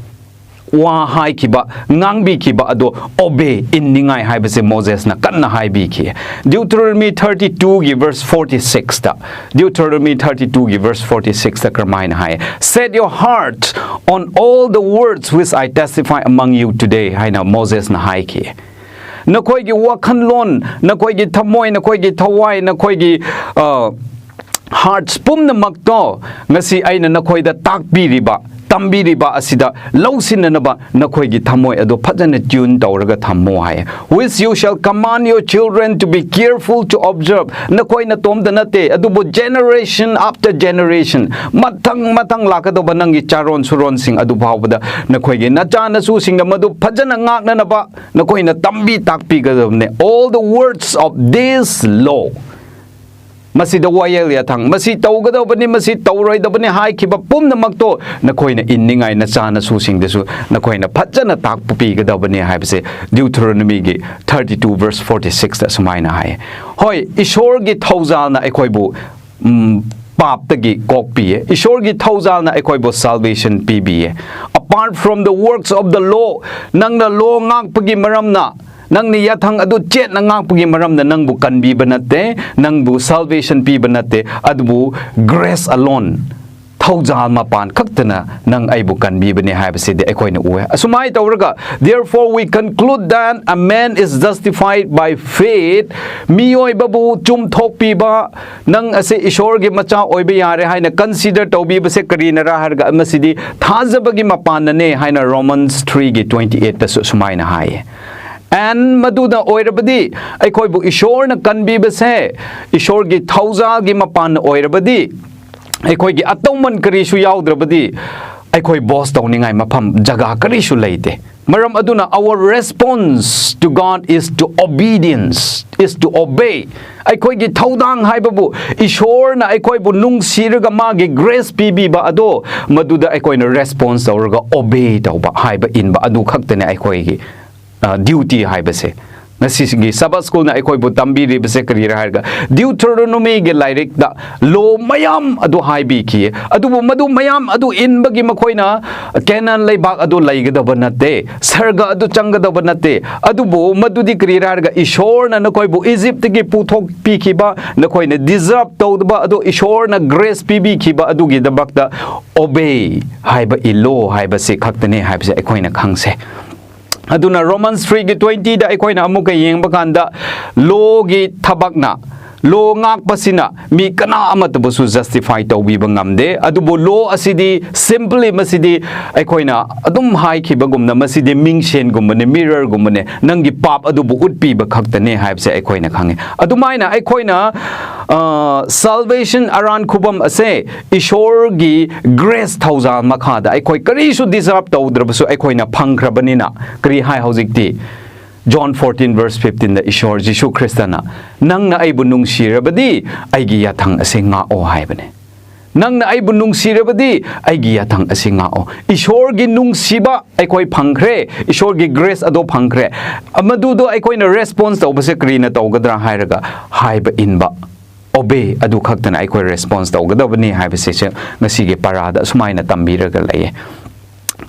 ꯋꯥ ꯍꯥꯏꯈꯤꯕ, ꯉꯥꯡꯕꯤꯈꯤꯕ ꯑꯗꯣ ꯑꯣꯕꯦ, ꯏꯟꯅꯤꯡꯉꯥꯏ ꯍꯥꯏꯕꯁꯦ ꯃꯣꯖꯦꯁꯅ ꯀꯟꯅ ꯍꯥꯏꯕꯤꯈꯤ꯫ Deuteronomy thirty two ꯒꯤ verse forty six ꯇ, Deuteronomy thirty two ꯒꯤ verse forty six ꯇ ꯀꯔꯝꯍꯥꯏꯅ ꯍꯥꯏ? "Set your heart on all the words which I testify among you today," ꯍꯥꯏꯅ ꯃꯣꯖꯦꯁꯅ ꯍꯥꯏꯈꯤ꯫ ꯅꯈꯣꯏꯒꯤ ꯋꯥꯈꯜꯂꯣꯟ, ꯅꯈꯣꯏꯒꯤ ꯊꯃꯣꯏ, ꯅꯈꯣꯏꯒꯤ ꯊꯋꯥꯏ, ꯅꯈꯣꯏꯒꯤ, ꯑ, hearts ꯄꯨꯝꯅꯃꯛꯇꯣ ꯉꯁꯤ ꯑꯩꯅ ꯅꯈꯣꯏꯗ ꯇꯥꯛꯄꯤꯔꯤꯕ, ꯇꯝꯕꯤꯔꯤꯕ ꯑꯁꯤꯗ ꯂꯧꯁꯤꯟꯅꯅꯕ ꯅꯈꯣꯏꯒꯤ ꯊꯃꯣꯏ ꯑꯗꯨ ꯐꯖꯅ tune ꯇꯧꯔꯒ ꯊꯝꯃꯣ ꯍꯥꯏ꯫ Which you shall command your children to be careful to observe. ꯅꯈꯣꯏ ꯅꯇꯣꯝꯇ ꯅꯠꯇꯦ, ꯑꯗꯨꯕꯨ generation after generation, ꯃꯊꯪ ꯃꯊꯪ ꯂꯥꯛꯀꯗꯧꯕ ꯅꯪꯒꯤ ꯆꯥꯔꯣꯟ ꯁꯨꯔꯣꯟꯁꯤꯡ ꯑꯗꯨ ꯐꯥꯎꯕꯗ ꯅꯈꯣꯏꯒꯤ ꯅꯆꯥ ꯅꯁꯨꯁꯤꯡꯗ ꯃꯗꯨ ꯐꯖꯅ ꯉꯥꯛꯅꯅꯕ ꯅꯈꯣꯏꯅ ꯇꯝꯕꯤ ꯇꯥꯛꯄꯤꯒꯗꯕꯅꯦ꯫ All the words of this law. ꯃꯁꯤꯗ ꯋꯥꯌꯦꯜ ꯌꯥꯊꯪ, ꯃꯁꯤ ꯇꯧꯒꯗꯕꯅꯤ, ꯃꯁꯤ ꯇꯧꯔꯣꯏꯗꯕꯅꯤ ꯍꯥꯏꯈꯤꯕ ꯄꯨꯝꯅꯃꯛꯇꯣ ꯅꯈꯣꯏꯅ ꯏꯟꯅꯤꯡꯉꯥꯏ ꯅꯆꯥ ꯅꯁꯨꯁꯤꯡꯗꯁꯨ ꯅꯈꯣꯏꯅ ꯐꯖꯅ ꯇꯥꯛꯄ ꯄꯤꯒꯗꯕꯅꯤ ꯍꯥꯏꯕꯁꯦ Deuteronomyꯒꯤ thirty two verse forty sixꯇ ꯁꯨꯃꯥꯏꯅ ꯍꯥꯏ꯫ ꯍꯣꯏ, ꯏꯁꯣꯔꯒꯤ ꯊꯧꯖꯥꯜꯅ ꯑꯩꯈꯣꯏꯕꯨ, ꯎꯝ, ꯄꯥꯞꯇꯒꯤ ꯀꯣꯛꯄꯤꯌꯦ꯫ ꯏꯁꯣꯔꯒꯤ ꯊꯧꯖꯥꯜꯅ ꯑꯩꯈꯣꯏꯕꯨ salvation ꯄꯤꯕꯤꯌꯦ꯫ Apart from the works of the law, ꯅꯪꯅ law ꯉꯥꯛꯄꯒꯤ ꯃꯔꯝꯅ, ꯅꯪꯅ ꯌꯥꯊꯪ ꯑꯗꯨ ꯆꯦꯠꯅ ꯉꯥꯛꯄꯒꯤ ꯃꯔꯝꯅ ꯅꯪꯕꯨ ꯀꯟꯕꯤꯕ ꯅꯠꯇꯦ, ꯅꯪꯕꯨ salvation ꯄꯤꯕ ꯅꯠꯇꯦ, ꯑꯗꯨꯕꯨ grace alone, ꯊꯧꯖꯥꯜ ꯃꯄꯥꯟ ꯈꯛꯇꯅ ꯅꯪ ꯑꯩꯕꯨ ꯀꯟꯕꯤꯕꯅꯦ ꯍꯥꯏꯕꯁꯤꯗꯤ ꯑꯩꯈꯣꯏꯅ ꯎꯑꯦ꯫ ꯑꯁꯨꯃꯥꯏꯅ ꯇꯧꯔꯒ, therefore we conclude that a man is justified by faith, ꯃꯤꯑꯣꯏꯕꯕꯨ ꯆꯨꯝꯊꯣꯛꯄꯤꯕ, ꯅꯪ ꯑꯁꯤ ꯏꯁꯣꯔꯒꯤ ꯃꯆꯥ ꯑꯣꯏꯕ ꯌꯥꯔꯦ ꯍꯥꯏꯅ consider ꯇꯧꯕꯤꯕꯁꯦ ꯀꯔꯤꯅꯔꯥ ꯍꯥꯏꯔꯒ, ꯃꯁꯤꯗꯤ ꯊꯥꯖꯕꯒꯤ ꯃꯄꯥꯟꯅꯅꯦ ꯍꯥꯏꯅ Romans threeꯒꯤ twenty eightꯇꯁꯨ ꯁꯨꯃꯥꯏꯅ ꯍꯥꯏꯌꯦ꯫ And ꯃꯗꯨꯅ ꯑꯣꯏꯔꯕꯗꯤ, ꯑꯩꯈꯣꯏꯕꯨ ꯏꯁꯣꯔꯅ ꯀꯟꯕꯤꯕꯁꯦ ꯏꯁꯣꯔꯒꯤ ꯊꯧꯖꯥꯜꯒꯤ ꯃꯄꯥꯟꯅ ꯑꯣꯏꯔꯕꯗꯤ, ꯑꯩꯈꯣꯏꯒꯤ ꯑꯇꯧꯃꯟ ꯀꯔꯤꯁꯨ ꯌꯥꯎꯗ꯭ꯔꯕꯗꯤ, ꯑꯩꯈꯣꯏ boast ꯇꯧꯅꯤꯡꯉꯥꯏ ꯃꯐꯝ, ꯖꯒꯥ ꯀꯔꯤꯁꯨ ꯂꯩꯇꯦ꯫ ꯃꯔꯝ ꯑꯗꯨꯅ, our response to God is to obedience, is to obey. ꯑꯩꯈꯣꯏꯒꯤ ꯊꯧꯗꯥꯡ ꯍꯥꯏꯕꯕꯨ, ꯏꯁꯣꯔꯅ ꯑꯩꯈꯣꯏꯕꯨ ꯅꯨꯡꯁꯤꯔꯒ ꯃꯥꯒꯤ grace ꯄꯤꯕꯤꯕ ꯑꯗꯣ, ꯃꯗꯨꯗ ꯑꯩꯈꯣꯏꯅ response ꯇꯧꯔꯒ obey ꯇꯧꯕ, ꯍꯥꯏꯕ ꯏꯟꯕ ꯑꯗꯨ ꯈꯛꯇꯅꯦ ꯑꯩꯈꯣꯏꯒꯤ, ꯑ, duty ꯍꯥꯏꯕꯁꯦ꯫ ꯉꯁꯤꯒꯤ Sabbath Schoolꯅ ꯑꯩꯈꯣꯏꯕꯨ ꯇꯝꯕꯤꯔꯤꯕꯁꯦ ꯀꯔꯤꯔꯥ ꯍꯥꯏꯔꯒ, Deuteronomyꯒꯤ ꯂꯥꯏꯔꯤꯛꯇ law ꯃꯌꯥꯝ ꯑꯗꯨ ꯍꯥꯏꯕꯤꯈꯤ꯫ ꯑꯗꯨꯕꯨ ꯃꯗꯨ ꯃꯌꯥꯝ ꯑꯗꯨ ꯏꯟꯕꯒꯤ ꯃꯈꯣꯏꯅ ꯀꯦꯅꯥꯟ ꯂꯩꯕꯥꯛ ꯑꯗꯨ ꯂꯩꯒꯗꯕ ꯅꯠꯇꯦ, ꯁꯔꯒ ꯑꯗꯨ ꯆꯪꯒꯗꯕ ꯅꯠꯇꯦ꯫ ꯑꯗꯨꯕꯨ ꯃꯗꯨꯗꯤ ꯀꯔꯤꯔꯥ ꯍꯥꯏꯔꯒ, ꯏꯁꯣꯔꯅ ꯅꯈꯣꯏꯕꯨ ꯏꯖꯤꯞꯇꯒꯤ ꯄꯨꯊꯣꯛꯄꯤꯈꯤꯕ, ꯅꯈꯣꯏꯅ deserve ꯇꯧꯗꯕ ꯑꯗꯣ ꯏꯁꯣꯔꯅ grace ꯄꯤꯕꯤꯈꯤꯕ ꯑꯗꯨꯒꯤꯗꯃꯛꯇ obey ꯍꯥꯏꯕ ꯏꯜꯂꯣ ꯍꯥꯏꯕꯁꯤ ꯈꯛꯇꯅꯦ ꯍꯥꯏꯕꯁꯦ ꯑꯩꯈꯣꯏꯅ ꯈꯪꯁꯦ꯫ ꯑꯗꯨꯅ Romans threeꯒꯤ twentyꯗ ꯑꯩꯈꯣꯏꯅ ꯑꯃꯨꯛꯀ ꯌꯦꯡꯕ ꯀꯥꯟꯗ, lawꯒꯤ ꯊꯕꯛꯅ, Law ꯉꯥꯛꯄꯁꯤꯅ ꯃꯤ ꯀꯅꯥ ꯑꯃꯠꯇꯕꯨꯁꯨ justify ꯇꯧꯕꯤꯕ ꯉꯝꯗꯦ꯫ ꯑꯗꯨꯕꯨ law ꯑꯁꯤꯗꯤ simply ꯃꯁꯤꯗꯤ ꯑꯩꯈꯣꯏꯅ ꯑꯗꯨꯝ ꯍꯥꯏꯈꯤꯕꯒꯨꯝꯅ ꯃꯁꯤꯗꯤ ꯃꯤꯡꯁꯦꯟꯒꯨꯝꯕꯅꯦ, mirrorꯒꯨꯝꯕꯅꯦ, ꯅꯪꯒꯤ ꯄꯥꯞ ꯑꯗꯨꯕꯨ ꯎꯠꯄꯤꯕ ꯈꯛꯇꯅꯦ ꯍꯥꯏꯕꯁꯦ ꯑꯩꯈꯣꯏꯅ ꯈꯪꯉꯦ꯫ ꯑꯗꯨꯃꯥꯏꯅ ꯑꯩꯈꯣꯏꯅ ꯑ, salvation ꯑꯔꯥꯟ ꯈꯨꯕꯝ ꯑꯁꯦ ꯏꯁꯣꯔꯒꯤ grace ꯊꯧꯖꯥꯜ ꯃꯈꯥꯗ ꯑꯩꯈꯣꯏ ꯀꯔꯤꯁꯨ deserve ꯇꯧꯗ꯭ꯔꯕꯁꯨ ꯑꯩꯈꯣꯏꯅ ꯐꯪꯈ꯭ꯔꯕꯅꯤꯅ ꯀꯔꯤ ꯍꯥꯏ ꯍꯧꯖꯤꯛꯇꯤ? John fourteen verse fifteenꯗ ꯏꯁꯣꯔ ꯖꯤꯁꯨ ꯈ꯭ꯔꯤꯁꯇꯅ, "ꯅꯪꯅ ꯑꯩꯕꯨ ꯅꯨꯡꯁꯤꯔꯕꯗꯤ ꯑꯩꯒꯤ ꯌꯥꯊꯪ ꯑꯁꯤ ꯉꯥꯛꯑꯣ" ꯍꯥꯏꯕꯅꯦ꯫ "ꯅꯪꯅ ꯑꯩꯕꯨ ꯅꯨꯡꯁꯤꯔꯕꯗꯤ ꯑꯩꯒꯤ ꯌꯥꯊꯪ ꯑꯁꯤ ꯉꯥꯛꯑꯣ"꯫ ꯏꯁꯣꯔꯒꯤ ꯅꯨꯡꯁꯤꯕ ꯑꯩꯈꯣꯏ ꯐꯪꯈ꯭ꯔꯦ, ꯏꯁꯣꯔꯒꯤ grace ꯑꯗꯣ ꯐꯪꯈ꯭ꯔꯦ꯫ ꯃꯗꯨꯗꯣ ꯑꯩꯈꯣꯏꯅ response ꯇꯧꯕꯁꯦ ꯀꯔꯤꯅ ꯇꯧꯒꯗ꯭ꯔꯥ ꯍꯥꯏꯔꯒ ꯍꯥꯏꯕ ꯏꯟꯕ, obey, ꯑꯗꯨ ꯈꯛꯇꯅ ꯑꯩꯈꯣꯏ response ꯇꯧꯒꯗꯕꯅꯤ ꯍꯥꯏꯕꯁꯤꯁꯨ ꯉꯁꯤꯒꯤ ꯄꯔꯥꯗ ꯑꯁꯨꯃꯥꯏꯅ ꯇꯝꯕꯤꯔꯒ ꯂꯩꯌꯦ꯫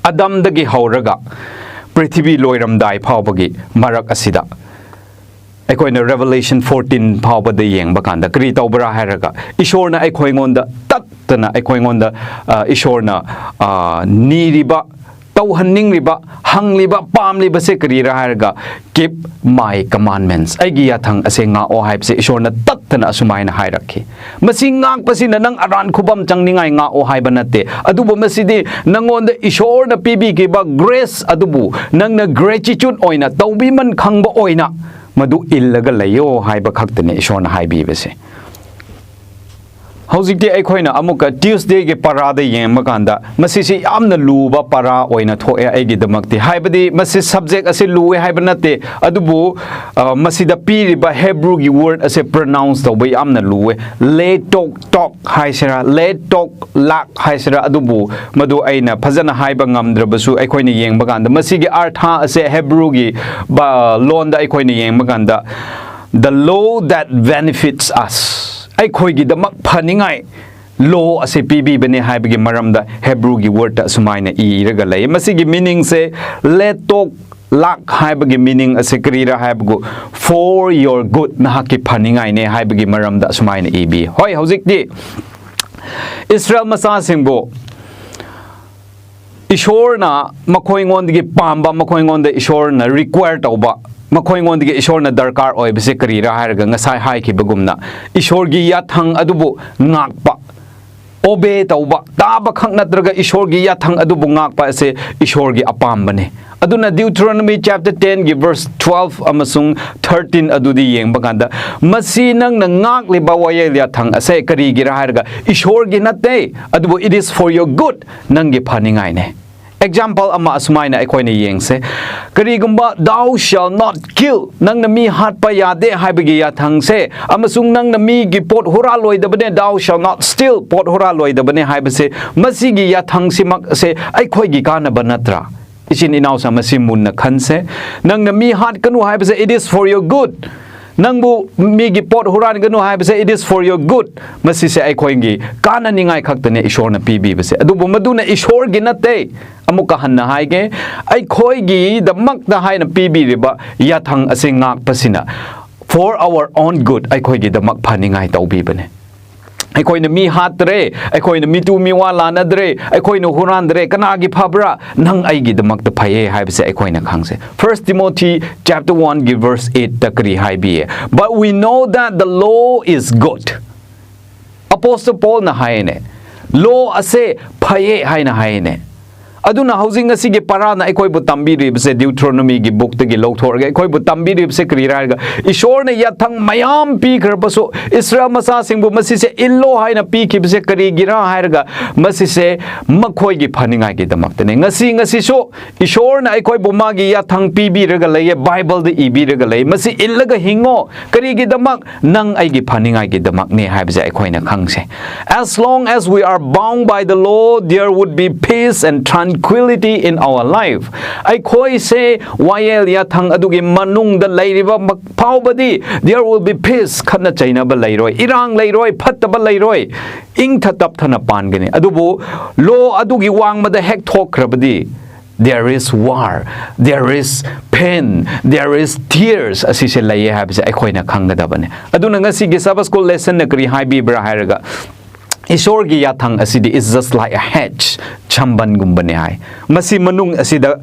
ꯑꯗꯝꯗꯒꯤ ꯍꯧꯔꯒ ꯄ꯭ꯔꯤꯊꯤꯕꯤ ꯂꯣꯏꯔꯝꯗꯥꯏ ꯐꯥꯎꯕꯒꯤ ꯃꯔꯛ ꯑꯁꯤꯗ ꯑꯩꯈꯣꯏꯅ Revelation fourteen ꯐꯥꯎꯕꯗ ꯌꯦꯡꯕ ꯀꯥꯟꯗ ꯀꯔꯤ ꯇꯧꯕ꯭ꯔꯥ ꯍꯥꯏꯔꯒ ꯏꯁꯣꯔꯅ ꯑꯩꯈꯣꯏꯉꯣꯟꯗ ꯇꯠꯇꯅ ꯑꯩꯈꯣꯏꯉꯣꯟꯗ, ꯑ, ꯏꯁꯣꯔꯅ, ꯑ, ꯅꯤꯔꯤꯕ, ꯇꯧꯍꯟꯅꯤꯡꯂꯤꯕ, ꯍꯪꯂꯤꯕ, ꯄꯥꯝꯂꯤꯕꯁꯦ ꯀꯔꯤꯔꯥ ꯍꯥꯏꯔꯒ, "Keep my commandments", ꯑꯩꯒꯤ ꯌꯥꯊꯪ ꯑꯁꯦ ꯉꯥꯛꯑꯣ ꯍꯥꯏꯕꯁꯦ ꯏꯁꯣꯔꯅ ꯇꯠꯇꯅ ꯑꯁꯨꯃꯥꯏꯅ ꯍꯥꯏꯔꯛꯈꯤ꯫ ꯃꯁꯤ ꯉꯥꯛꯄꯁꯤꯅ ꯅꯪ ꯑꯔꯥꯟ ꯈꯨꯕꯝ ꯆꯪꯅꯤꯡꯉꯥꯏ ꯉꯥꯛꯑꯣ ꯍꯥꯏꯕ ꯅꯠꯇꯦ, ꯑꯗꯨꯕꯨ ꯃꯁꯤꯗꯤ ꯅꯪꯉꯣꯟꯗ ꯏꯁꯣꯔꯅ ꯄꯤꯕꯤꯈꯤꯕ grace ꯑꯗꯨꯕꯨ ꯅꯪꯅ gratitude ꯑꯣꯏꯅ, ꯇꯧꯕꯤꯃꯟ ꯈꯪꯕ ꯑꯣꯏꯅ ꯃꯗꯨ ꯏꯜꯂꯒ ꯂꯩꯌꯣ ꯍꯥꯏꯕ ꯈꯛꯇꯅꯤ ꯏꯁꯣꯔꯅ ꯍꯥꯏꯕꯤꯕꯁꯦ꯫ ꯍꯧꯖꯤꯛꯇꯤ ꯑꯩꯈꯣꯏꯅ ꯑꯃꯨꯛꯀ Tuesdayꯒꯤ ꯄꯔꯥꯗ ꯌꯦꯡꯕ ꯀꯥꯟꯗ ꯃꯁꯤꯁꯤ ꯌꯥꯝꯅ ꯂꯨꯕ ꯄꯔꯥ ꯑꯣꯏꯅ ꯊꯣꯛꯑꯦ ꯑꯩꯒꯤꯗꯃꯛꯇꯤ, ꯍꯥꯏꯕꯗꯤ ꯃꯁꯤ subject ꯑꯁꯤ ꯂꯨꯑꯦ ꯍꯥꯏꯕ ꯅꯠꯇꯦ, ꯑꯗꯨꯕꯨ, ꯑ, ꯃꯁꯤꯗ ꯄꯤꯔꯤꯕ Hebrewꯒꯤ word ꯑꯁꯦ pronounce ꯇꯧꯕ ꯌꯥꯝꯅ ꯂꯨꯑꯦ꯫ ꯂꯦꯇꯣꯛ ꯇꯣꯛ ꯍꯥꯏꯁꯤꯔꯥ, ꯂꯦꯇꯣꯛ ꯂꯥꯛ ꯍꯥꯏꯁꯤꯔꯥ, ꯑꯗꯨꯕꯨ ꯃꯗꯨ ꯑꯩꯅ ꯐꯖꯅ ꯍꯥꯏꯕ ꯉꯝꯗ꯭ꯔꯕꯁꯨ, ꯑꯩꯈꯣꯏꯅ ꯌꯦꯡꯕ ꯀꯥꯟꯗ ꯃꯁꯤꯒꯤ ꯑꯔꯊ ꯑꯁꯦ Hebrewꯒꯤ, ꯕ-, ꯂꯣꯟꯗ ꯑꯩꯈꯣꯏꯅ ꯌꯦꯡꯕ ꯀꯥꯟꯗ, "The law that benefits us", ꯑꯩꯈꯣꯏꯒꯤꯗꯃꯛ ꯐꯅꯤꯡꯉꯥꯏ law ꯑꯁꯤ ꯄꯤꯕꯤꯕꯅꯦ ꯍꯥꯏꯕꯒꯤ ꯃꯔꯝꯗ Hebrewꯒꯤ wordꯇ ꯑꯁꯨꯃꯥꯏꯅ ꯏꯔꯒ ꯂꯩ꯫ ꯃꯁꯤꯒꯤ meaningꯁꯦ ꯂꯦꯇꯣꯛ ꯂꯥꯛ ꯍꯥꯏꯕꯒꯤ meaning ꯑꯁꯤ ꯀꯔꯤꯔꯥ ꯍꯥꯏꯕꯕꯨ, "For your good", ꯅꯍꯥꯛꯀꯤ ꯐꯅꯤꯡꯉꯥꯏꯅꯦ ꯍꯥꯏꯕꯒꯤ ꯃꯔꯝꯗ ꯑꯁꯨꯃꯥꯏꯅ ꯏꯕꯤ꯫ ꯍꯣꯏ, ꯍꯧꯖꯤꯛꯇꯤ ꯏꯁꯔꯥꯌꯦꯜ ꯃꯆꯥꯁꯤꯡꯕꯨ ꯏꯁꯣꯔꯅ ꯃꯈꯣꯏꯉꯣꯟꯗꯒꯤ ꯄꯥꯝꯕ, ꯃꯈꯣꯏꯉꯣꯟꯗ ꯏꯁꯣꯔꯅ require ꯇꯧꯕ, ꯃꯈꯣꯏꯉꯣꯟꯗꯒꯤ ꯏꯁꯣꯔꯅ ꯗꯔꯀꯥꯔ ꯑꯣꯏꯕꯁꯦ ꯀꯔꯤꯔꯥ ꯍꯥꯏꯔꯒ, ꯉꯁꯥꯏ ꯍꯥꯏꯈꯤꯕꯒꯨꯝꯅ ꯏꯁꯣꯔꯒꯤ ꯌꯥꯊꯪ ꯑꯗꯨꯕꯨ ꯉꯥꯛꯄ, obey ꯇꯧꯕ, ꯇꯥꯕ ꯈꯛ ꯅꯠꯇ꯭ꯔꯒ ꯏꯁꯣꯔꯒꯤ ꯌꯥꯊꯪ ꯑꯗꯨꯕꯨ ꯉꯥꯛꯄ ꯑꯁꯦ ꯏꯁꯣꯔꯒꯤ ꯑꯄꯥꯝꯕꯅꯦ꯫ ꯑꯗꯨꯅ Deuteronomy chapter ten ꯒꯤ verse twelve ꯑꯃꯁꯨꯡ thirteen ꯑꯗꯨꯗꯤ ꯌꯦꯡꯕ ꯀꯥꯟꯗ, ꯃꯁꯤ ꯅꯪꯅ ꯉꯥꯛꯂꯤꯕ ꯋꯥꯌꯦꯜ ꯌꯥꯊꯪ ꯑꯁꯦ ꯀꯔꯤꯒꯤꯔꯥ ꯍꯥꯏꯔꯒ, ꯏꯁꯣꯔꯒꯤ ꯅꯠꯇꯦ, ꯑꯗꯨꯕꯨ it is for your good, ꯅꯪꯒꯤ ꯐꯅꯤꯡꯉꯥꯏꯅꯦ꯫ Example ꯑꯃ ꯑꯁꯨꯃꯥꯏꯅ ꯑꯩꯈꯣꯏꯅ ꯌꯦꯡꯁꯦ꯫ ꯀꯔꯤꯒꯨꯝꯕ "Thou shall not kill", ꯅꯪꯅ ꯃꯤ ꯍꯥꯠꯄ ꯌꯥꯗꯦ ꯍꯥꯏꯕꯒꯤ ꯌꯥꯊꯪꯁꯦ, ꯑꯃꯁꯨꯡ ꯅꯪꯅ ꯃꯤꯒꯤ ꯄꯣꯠ ꯍꯨꯔꯥꯜꯂꯣꯏꯗꯕꯅꯦ, "Thou shall not steal", ꯄꯣꯠ ꯍꯨꯔꯥꯜꯂꯣꯏꯗꯕꯅꯦ ꯍꯥꯏꯕꯁꯦ, ꯃꯁꯤꯒꯤ ꯌꯥꯊꯪꯁꯤꯃꯛꯁꯦ ꯑꯩꯈꯣꯏꯒꯤ ꯀꯥꯟꯅꯕ ꯅꯠꯇ꯭ꯔꯥ? ꯏꯆꯤꯟ ꯏꯅꯥꯎꯁꯤꯡ, ꯃꯁꯤ ꯃꯨꯟꯅ ꯈꯟꯁꯦ꯫ ꯅꯪꯅ ꯃꯤ ꯍꯥꯠꯀꯅꯨ ꯍꯥꯏꯕꯁꯦ, it is for your good꯫ ꯅꯪꯕꯨ ꯃꯤꯒꯤ ꯄꯣꯠ ꯍꯨꯔꯥꯟꯒꯅꯨ ꯍꯥꯏꯕꯁꯦ, it is for your good꯫ ꯃꯁꯤꯁꯦ ꯑꯩꯈꯣꯏꯒꯤ ꯀꯥꯟꯅꯅꯤꯡꯉꯥꯏ ꯈꯛꯇꯅꯦ ꯏꯁꯣꯔꯅ ꯄꯤꯕꯤꯕꯁꯦ, ꯑꯗꯨꯕꯨ ꯃꯗꯨꯅ ꯏꯁꯣꯔꯒꯤ ꯅꯠꯇꯦ꯫ ꯑꯃꯨꯛꯀ ꯍꯟꯅ ꯍꯥꯏꯒꯦ, ꯑꯩꯈꯣꯏꯒꯤꯗꯃꯛꯇ ꯍꯥꯏꯅ ꯄꯤꯕꯤꯔꯤꯕ ꯌꯥꯊꯪ ꯑꯁꯤ ꯉꯥꯛꯄꯁꯤꯅ for our own good, ꯑꯩꯈꯣꯏꯒꯤꯗꯃꯛ ꯐꯅꯤꯡꯉꯥꯏ ꯇꯧꯕꯤꯕꯅꯦ꯫ ꯑꯩꯈꯣꯏꯅ ꯃꯤ ꯍꯥꯠꯇ꯭ꯔꯦ, ꯑꯩꯈꯣꯏꯅ ꯃꯤꯇꯨ ꯃꯤꯋꯥ ꯂꯥꯟꯅꯗ꯭ꯔꯦ, ꯑꯩꯈꯣꯏꯅ ꯍꯨꯔꯥꯟꯗ꯭ꯔꯦ, ꯀꯅꯥꯒꯤ ꯐꯕ꯭ꯔꯥ? ꯅꯪ ꯑꯩꯒꯤꯗꯃꯛꯇ ꯐꯩꯌꯦ ꯍꯥꯏꯕꯁꯦ ꯑꯩꯈꯣꯏꯅ ꯈꯪꯁꯦ꯫ First Timothy chapter one ꯒꯤ verse eight ꯇ ꯀꯔꯤ ꯍꯥꯏꯕꯤꯌꯦ? "But we know that the law is good." Apostle Paulꯅ ꯍꯥꯏꯅꯦ, law ꯑꯁꯦ ꯐꯩꯌꯦ ꯍꯥꯏꯅ ꯍꯥꯏꯅꯦ꯫ ꯑꯗꯨꯅ ꯍꯧꯖꯤꯛ ꯉꯁꯤꯒꯤ ꯄꯔꯥꯅ ꯑꯩꯈꯣꯏꯕꯨ ꯇꯝꯕꯤꯔꯤꯕꯁꯦ, Deuteronomy ꯒꯤ book ꯇꯒꯤ ꯂꯧꯊꯣꯛꯑꯒ ꯑꯩꯈꯣꯏꯕꯨ ꯇꯝꯕꯤꯔꯤꯕꯁꯦ ꯀꯔꯤꯔꯥ ꯍꯥꯏꯔꯒ, ꯏꯁꯣꯔꯅ ꯌꯥꯊꯪ ꯃꯌꯥꯝ ꯄꯤꯈ꯭ꯔꯕꯁꯨ ꯏꯁꯔꯥꯌꯦꯜ ꯃꯆꯥꯁꯤꯡꯕꯨ ꯃꯁꯤꯁꯦ ꯏꯜꯂꯣ ꯍꯥꯏꯅ ꯄꯤꯈꯤꯕꯁꯦ ꯀꯔꯤꯒꯤꯔꯥ ꯍꯥꯏꯔꯒ, ꯃꯁꯤꯁꯦ ꯃꯈꯣꯏꯒꯤ ꯐꯅꯤꯡꯉꯥꯏꯒꯤꯗꯃꯛꯇꯅꯦ꯫ ꯉꯁꯤ, ꯉꯁꯤꯁꯨ ꯏꯁꯣꯔꯅ ꯑꯩꯈꯣꯏꯕꯨ ꯃꯥꯒꯤ ꯌꯥꯊꯪ ꯄꯤꯕꯤꯔꯒ ꯂꯩꯌꯦ, Bible ꯗ ꯏꯕꯤꯔꯒ ꯂꯩ꯫ ꯃꯁꯤ ꯏꯜꯂꯒ ꯍꯤꯡꯉꯣ꯫ ꯀꯔꯤꯒꯤꯗꯃꯛ? ꯅꯪ ꯑꯩꯒꯤ ꯐꯅꯤꯡꯉꯥꯏꯒꯤꯗꯃꯛꯅꯦ ꯍꯥꯏꯕꯁꯦ ꯑꯩꯈꯣꯏꯅ ꯈꯪꯁꯦ꯫ As long as we are bound by the law, there would be peace and tranquility in our life. ꯑꯩꯈꯣꯏꯁꯦ ꯋꯥꯌꯦꯜ ꯌꯥꯊꯪ ꯑꯗꯨꯒꯤ ꯃꯅꯨꯡꯗ ꯂꯩꯔꯤꯕ ꯃꯛ-, ꯐꯥꯎꯕꯗꯤ, there will be peace, ꯈꯠꯅ ꯆꯩꯅꯕ ꯂꯩꯔꯣꯏ, ꯏꯔꯥꯡ ꯂꯩꯔꯣꯏ, ꯐꯠꯇꯕ ꯂꯩꯔꯣꯏ, ꯏꯪꯊ ꯇꯞꯊꯅ ꯄꯥꯟꯒꯅꯤ꯫ ꯑꯗꯨꯕꯨ law ꯑꯗꯨꯒꯤ ꯋꯥꯡꯃꯗ ꯍꯦꯛ ꯊꯣꯛꯈ꯭ꯔꯕꯗꯤ, there is war, there is pain, there is tears ꯑꯁꯤꯁꯦ ꯂꯩꯌꯦ ꯍꯥꯏꯕꯁꯦ ꯑꯩꯈꯣꯏꯅ ꯈꯪꯒꯗꯕꯅꯦ꯫ ꯑꯗꯨꯅ ꯉꯁꯤꯒꯤ Sabbath School lesson ꯅ ꯀꯔꯤ ꯍꯥꯏꯕꯤꯕ꯭ꯔꯥ ꯍꯥꯏꯔꯒ, ꯏꯁꯣꯔꯒꯤ ꯌꯥꯊꯪ ꯑꯁꯤꯗꯤ is just like a hedge, ꯁꯝꯕꯟꯒꯨꯝꯕꯅꯦ ꯍꯥꯏ꯫ ꯃꯁꯤ ꯃꯅꯨꯡ ꯑꯁꯤꯗ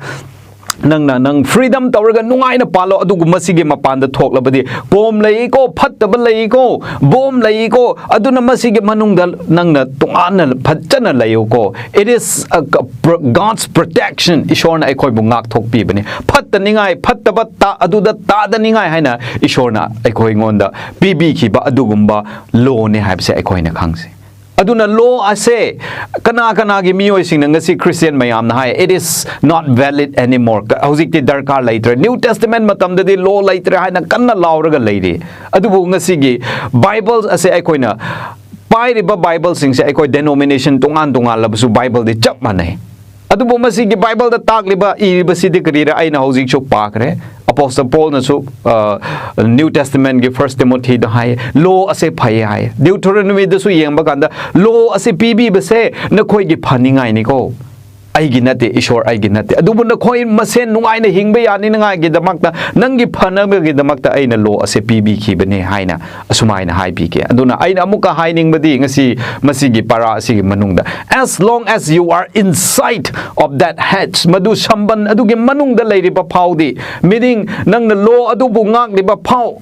ꯅꯪꯅ ꯅꯪ freedom ꯇꯧꯔꯒ ꯅꯨꯡꯉꯥꯏꯅ ꯄꯥꯜꯂꯣ, ꯑꯗꯨꯒ ꯃꯁꯤꯒꯤ ꯃꯄꯥꯟꯗ ꯊꯣꯛꯂꯕꯗꯤ ꯀꯣꯝ ꯂꯩꯀꯣ, ꯐꯠꯇꯕ ꯂꯩꯀꯣ, ꯕꯣꯝ ꯂꯩꯀꯣ, ꯑꯗꯨꯅ ꯃꯁꯤꯒꯤ ꯃꯅꯨꯡꯗ ꯅꯪꯅ ꯇꯣꯉꯥꯟꯅ ꯐꯖꯅ ꯂꯩꯌꯨꯀꯣ꯫ It is a, God's protection. ꯏꯁꯣꯔꯅ ꯑꯩꯈꯣꯏꯕꯨ ꯉꯥꯛꯊꯣꯛꯄꯤꯕꯅꯤ꯫ ꯐꯠꯇꯅꯤꯡꯉꯥꯏ, ꯐꯠꯇꯕ ꯇꯥ-, ꯑꯗꯨꯗ ꯇꯥꯗꯅꯤꯡꯉꯥꯏ ꯍꯥꯏꯅ ꯏꯁꯣꯔꯅ ꯑꯩꯈꯣꯏꯉꯣꯟꯗ ꯄꯤꯕꯤꯈꯤꯕ ꯑꯗꯨꯒꯨꯝꯕ ꯂꯣꯅꯦ ꯍꯥꯏꯕꯁꯦ ꯑꯩꯈꯣꯏꯅ ꯈꯪꯁꯤ꯫ ꯑꯗꯨꯅ ꯂꯣ ꯑꯁꯦ ꯀꯅꯥ ꯀꯅꯥꯒꯤ ꯃꯤꯑꯣꯏꯁꯤꯡꯅ ꯉꯁꯤ ꯈ꯭ꯔꯤꯁꯇꯤꯌꯥꯟ ꯃꯌꯥꯝꯅ ꯍꯥꯏ, "It is not valid anymore." ꯀ-, ꯍꯧꯖꯤꯛꯇꯤ ꯗꯔꯀꯥꯔ ꯂꯩꯇ꯭ꯔꯦ꯫ New Testament ꯃꯇꯝꯗꯗꯤ ꯂꯣ ꯂꯩꯇ꯭ꯔꯦ ꯍꯥꯏꯅ ꯀꯟꯅ ꯂꯥꯎꯔꯒ ꯂꯩꯔꯤ꯫ ꯑꯗꯨꯕꯨ ꯉꯁꯤꯒꯤ Bible ꯑꯁꯦ ꯑꯩꯈꯣꯏꯅ ꯄꯥꯏꯔꯤꯕ Bible ꯁꯤꯡꯁꯦ ꯑꯩꯈꯣꯏ denomination ꯇꯣꯉꯥꯟ ꯇꯣꯉꯥꯜꯂꯕꯁꯨ Bible ꯗꯤ ꯆꯞ ꯃꯥꯟꯅꯩ꯫ ꯑꯗꯨꯕꯨ ꯃꯁꯤꯒꯤ Bible ꯗ ꯇꯥꯛꯂꯤꯕ, ꯏꯔꯤꯕꯁꯤꯗꯤ ꯀꯔꯤꯔ ꯑꯩꯅ ꯍꯧꯖꯤꯛꯁꯨ ꯄꯥꯈ꯭ꯔꯦ꯫ Apostle Paul ꯅꯁꯨ, ꯑ, New Testament ꯒꯤ First Timothy ꯗ ꯍꯥꯏ, ꯂꯣ ꯑꯁꯦ ꯐꯩ ꯍꯥꯏ꯫ Deuteronomy ꯗꯁꯨ ꯌꯦꯡꯕ ꯀꯥꯟꯗ, ꯂꯣ ꯑꯁꯦ ꯄꯤꯕꯤꯕꯁꯦ ꯅꯈꯣꯏꯒꯤ ꯐꯅꯤꯡꯉꯥꯏꯅꯤꯀꯣ꯫ ꯑꯩꯒꯤ ꯅꯠꯇꯦ, ꯏꯁꯣꯔ ꯑꯩꯒꯤ ꯅꯠꯇꯦ꯫ ꯑꯗꯨꯕꯨ ꯅꯈꯣꯏ ꯃꯁꯦꯟ ꯅꯨꯡꯉꯥꯏꯅ ꯍꯤꯡꯕ ꯌꯥꯅꯤꯡꯉꯥꯏꯒꯤꯗꯃꯛꯇ, ꯅꯪꯒꯤ ꯐꯅꯕꯒꯤꯗꯃꯛꯇ ꯑꯩꯅ ꯂꯣ ꯑꯁꯦ ꯄꯤꯕꯤꯈꯤꯕꯅꯦ ꯍꯥꯏꯅ ꯑꯁꯨꯃꯥꯏꯅ ꯍꯥꯏꯕꯤꯒꯦ꯫ ꯑꯗꯨꯅ ꯑꯩꯅ ꯑꯃꯨꯛꯀ ꯍꯥꯏꯅꯤꯡꯕꯗꯤ, ꯉꯁꯤ ꯃꯁꯤꯒꯤ ꯄꯔꯥ ꯑꯁꯤꯒꯤ ꯃꯅꯨꯡꯗ, "As long as you are inside of that hedge," ꯃꯗꯨ ꯁꯝꯕꯟ ꯑꯗꯨꯒꯤ ꯃꯅꯨꯡꯗ ꯂꯩꯔꯤꯕ ꯐꯥꯎꯗꯤ, meaning ꯅꯪꯅ ꯂꯣ ꯑꯗꯨꯕꯨ ꯉꯥꯛꯂꯤꯕ ꯐꯥꯎ,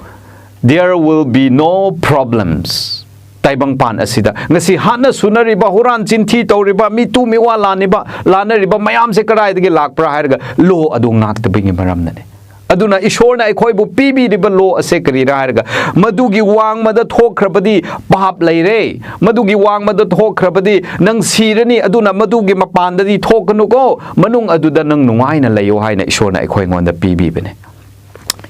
"There will be no problems." ꯇꯥꯏꯕꯪꯄꯥꯟ ꯑꯁꯤꯗ ꯉꯁꯤ ꯍꯥꯠꯅ ꯁꯨꯅꯔꯤꯕ, ꯍꯨꯔꯥꯟ ꯆꯤꯟꯊꯤ ꯇꯧꯔꯤꯕ, ꯃꯤꯇꯨ ꯃꯤꯋꯥ ꯂꯥꯟꯅꯤꯕ, ꯂꯥꯟꯅꯔꯤꯕ ꯃꯌꯥꯝꯁꯦ ꯀꯗꯥꯏꯗꯒꯤ ꯂꯥꯛꯄ꯭ꯔꯥ ꯍꯥꯏꯔꯒ, ꯂꯣ ꯑꯗꯨ ꯉꯥꯛꯇꯕꯒꯤ ꯃꯔꯝꯅꯅꯤ꯫ ꯑꯗꯨꯅ ꯏꯁꯣꯔꯅ ꯑꯩꯈꯣꯏꯕꯨ ꯄꯤꯕꯤꯔꯤꯕ ꯂꯣ ꯑꯁꯦ ꯀꯔꯤꯔꯥ ꯍꯥꯏꯔꯒ, ꯃꯗꯨꯒꯤ ꯋꯥꯡꯃꯗ ꯊꯣꯛꯈ꯭ꯔꯕꯗꯤ ꯄꯥꯞ ꯂꯩꯔꯦ, ꯃꯗꯨꯒꯤ ꯋꯥꯡꯃꯗ ꯊꯣꯛꯈ꯭ꯔꯕꯗꯤ ꯅꯪ ꯁꯤꯔꯅꯤ, ꯑꯗꯨꯅ ꯃꯗꯨꯒꯤ ꯃꯄꯥꯟꯗꯗꯤ ꯊꯣꯛꯀꯅꯨꯀꯣ, ꯃꯅꯨꯡ ꯑꯗꯨꯗ ꯅꯪ ꯅꯨꯡꯉꯥꯏꯅ ꯂꯩꯌꯣ ꯍꯥꯏꯅ ꯏꯁꯣꯔꯅ ꯑꯩꯈꯣꯏꯉꯣꯟꯗ ꯄꯤꯕꯤꯕꯅꯦ꯫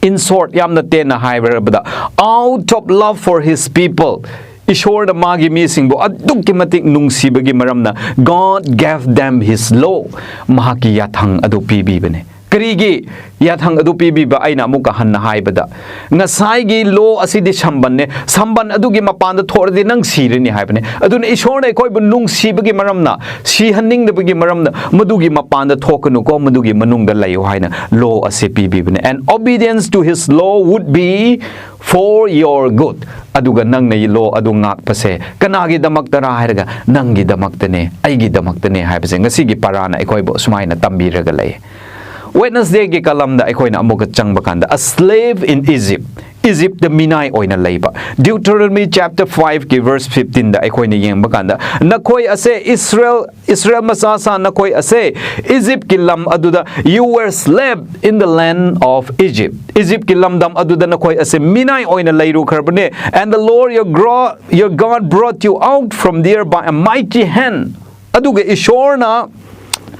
In short, ꯌꯥꯝꯅ ꯇꯦꯟꯅ ꯍꯥꯏꯔꯕꯗ, out of love for his people, ꯏꯁꯣꯔꯅ ꯃꯥꯒꯤ ꯃꯤꯁꯤꯡꯕꯨ ꯑꯗꯨꯛꯀꯤ ꯃꯇꯤꯛ ꯅꯨꯡꯁꯤꯕꯒꯤ ꯃꯔꯝꯅ, God gave them his law, ꯃꯍꯥꯛꯀꯤ ꯌꯥꯊꯪ ꯑꯗꯨ ꯄꯤꯕꯤꯕꯅꯦ꯫ ꯀꯔꯤꯒꯤ ꯌꯥꯊꯪ ꯑꯗꯨ ꯄꯤꯕꯤꯕ? ꯑꯩꯅ ꯑꯃꯨꯛꯀ ꯍꯟꯅ ꯍꯥꯏꯕꯗ, ꯉꯁꯥꯏꯒꯤ ꯂꯣ ꯑꯁꯤꯗꯤ ꯁꯝꯕꯟꯅꯦ, ꯁꯝꯕꯟ ꯑꯗꯨꯒꯤ ꯃꯄꯥꯟꯗ ꯊꯣꯛꯂꯗꯤ ꯅꯪ ꯁꯤꯔꯅꯤ ꯍꯥꯏꯕꯅꯦ꯫ ꯑꯗꯨꯅ ꯏꯁꯣꯔꯅ ꯑꯩꯈꯣꯏꯕꯨ ꯅꯨꯡꯁꯤꯕꯒꯤ ꯃꯔꯝꯅ, ꯁꯤꯍꯟꯅꯤꯡꯗꯕꯒꯤ ꯃꯔꯝꯅ, ꯃꯗꯨꯒꯤ ꯃꯄꯥꯟꯗ ꯊꯣꯛꯀꯅꯨꯀꯣ, ꯃꯗꯨꯒꯤ ꯃꯅꯨꯡꯗ ꯂꯩꯌꯨ ꯍꯥꯏꯅ ꯂꯣ ꯑꯁꯤ ꯄꯤꯕꯤꯕꯅꯦ꯫ "And obedience to his law would be for your good." ꯑꯗꯨꯒ ꯅꯪꯅ ꯂꯣ ꯑꯗꯨ ꯉꯥꯛꯄꯁꯦ ꯀꯅꯥꯒꯤꯗꯃꯛꯇꯔꯥ ꯍꯥꯏꯔꯒ, ꯅꯪꯒꯤꯗꯃꯛꯇꯅꯦ, ꯑꯩꯒꯤꯗꯃꯛꯇꯅꯦ ꯍꯥꯏꯕꯁꯦ ꯉꯁꯤꯒꯤ ꯄꯔꯥꯅ ꯑꯩꯈꯣꯏꯕꯨ ꯑꯁꯨꯃꯥꯏꯅ ꯇꯝꯕꯤꯔꯒ ꯂꯩ꯫ Wednesdayꯒꯤ columnꯗ ꯑꯩꯈꯣꯏꯅ ꯑꯃꯨꯛꯀ ꯆꯪꯕ ꯀꯥꯟꯗ, a slave in Egypt, Egypt ꯃꯤꯅꯥꯏ ꯑꯣꯏꯅ ꯂꯩꯕ, Deuteronomy chapter fiveꯀꯤ verse fifteenꯗ ꯑꯩꯈꯣꯏꯅ ꯌꯦꯡꯕ ꯀꯥꯟꯗ, ꯅꯈꯣꯏ ꯑꯁꯦ ꯏꯁꯔꯦꯜ, ꯏꯁꯔꯦꯜ ꯃꯆꯥꯁꯥ, ꯅꯈꯣꯏ ꯑꯁꯦ ꯏꯖꯤꯞꯀꯤ ꯂꯝ ꯑꯗꯨꯗ, you were slave in the land of Egypt, ꯏꯖꯤꯞꯀꯤ ꯂꯝꯗꯝ ꯑꯗꯨꯗ ꯅꯈꯣꯏ ꯑꯁꯦ ꯃꯤꯅꯥꯏ ꯑꯣꯏꯅ ꯂꯩꯔꯨꯈ꯭ꯔꯕꯅꯦ, and the Lord your, gro- your God brought you out from there by a mighty hand. ꯑꯗꯨꯒ ꯏꯁꯣꯔꯅ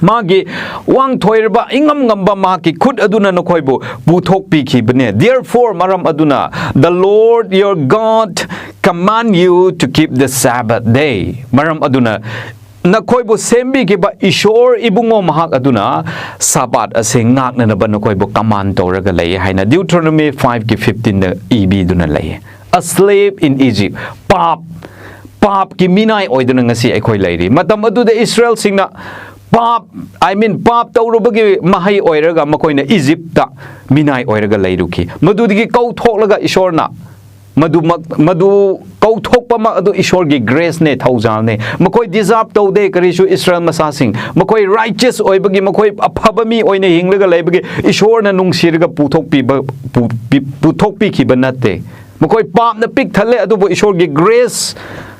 ꯃꯥꯒꯤ ꯋꯥꯡꯊꯣꯏꯔꯕ, ꯏꯉꯝ ꯉꯝꯕ ꯃꯍꯥꯛꯀꯤ ꯈꯨꯠ ꯑꯗꯨꯅ ꯅꯈꯣꯏꯕꯨ ꯄꯨꯊꯣꯛꯄꯤꯈꯤꯕꯅꯦ꯫ Therefore, ꯃꯔꯝ ꯑꯗꯨꯅ, the Lord your God command you to keep the Sabbath day. ꯃꯔꯝ ꯑꯗꯨꯅ ꯅꯈꯣꯏꯕꯨ ꯁꯦꯝꯕꯤꯈꯤꯕ ꯏꯁꯣꯔ ꯏꯕꯨꯡꯉꯣ ꯃꯍꯥꯛ ꯑꯗꯨꯅ ꯁꯥꯕꯥꯠ ꯑꯁꯦ ꯉꯥꯛꯅꯅꯕ ꯅꯈꯣꯏꯕꯨ command ꯇꯧꯔꯒ ꯂꯩ ꯍꯥꯏꯅ Deuteronomy fiveꯀꯤ fifteenꯗ ꯏꯕꯤꯗꯨꯅ ꯂꯩ꯫ A slave in Egypt. ꯄꯥꯞ, ꯄꯥꯞꯀꯤ ꯃꯤꯅꯥꯏ ꯑꯣꯏꯗꯨꯅ ꯉꯁꯤ ꯑꯩꯈꯣꯏ ꯂꯩꯔꯤ꯫ ꯃꯇꯝ ꯑꯗꯨꯗ ꯏꯁꯔꯦꯜꯁꯤꯡꯅ ꯄꯥꯞ, I mean, ꯄꯥꯞ ꯇꯧꯔꯨꯕꯒꯤ ꯃꯍꯩ ꯑꯣꯏꯔꯒ ꯃꯈꯣꯏꯅ ꯏꯖꯤꯞꯇ ꯃꯤꯅꯥꯏ ꯑꯣꯏꯔꯒ ꯂꯩꯔꯨꯈꯤ꯫ ꯃꯗꯨꯗꯒꯤ ꯀꯧꯊꯣꯛꯂꯒ ꯏꯁꯣꯔꯅ ꯃꯗꯨꯃꯛ, ꯃꯗꯨ ꯀꯧꯊꯣꯛꯄꯃꯛ ꯑꯗꯨ ꯏꯁꯣꯔꯒꯤ graceꯅꯦ, ꯊꯧꯖꯥꯜꯅꯦ꯫ ꯃꯈꯣꯏ deserve ꯇꯧꯗꯦ ꯀꯔꯤꯁꯨ, ꯏꯁꯔꯦꯜ ꯃꯆꯥꯁꯤꯡ꯫ ꯃꯈꯣꯏ righteous ꯑꯣꯏꯕꯒꯤ, ꯃꯈꯣꯏ ꯑꯐꯕ ꯃꯤ ꯑꯣꯏꯅ ꯍꯤꯡꯂꯒ ꯂꯩꯕꯒꯤ ꯏꯁꯣꯔꯅ ꯅꯨꯡꯁꯤꯔꯒ ꯄꯨꯊꯣꯛꯄꯤꯕ, ꯄꯨ-, ꯄꯤ-, ꯄꯨꯊꯣꯛꯄꯤꯈꯤꯕ ꯅꯠꯇꯦ꯫ ꯃꯈꯣꯏ ꯄꯥꯞꯅ ꯄꯤꯛ ꯊꯜꯂꯦ, ꯑꯗꯨꯕꯨ ꯏꯁꯣꯔꯒꯤ grace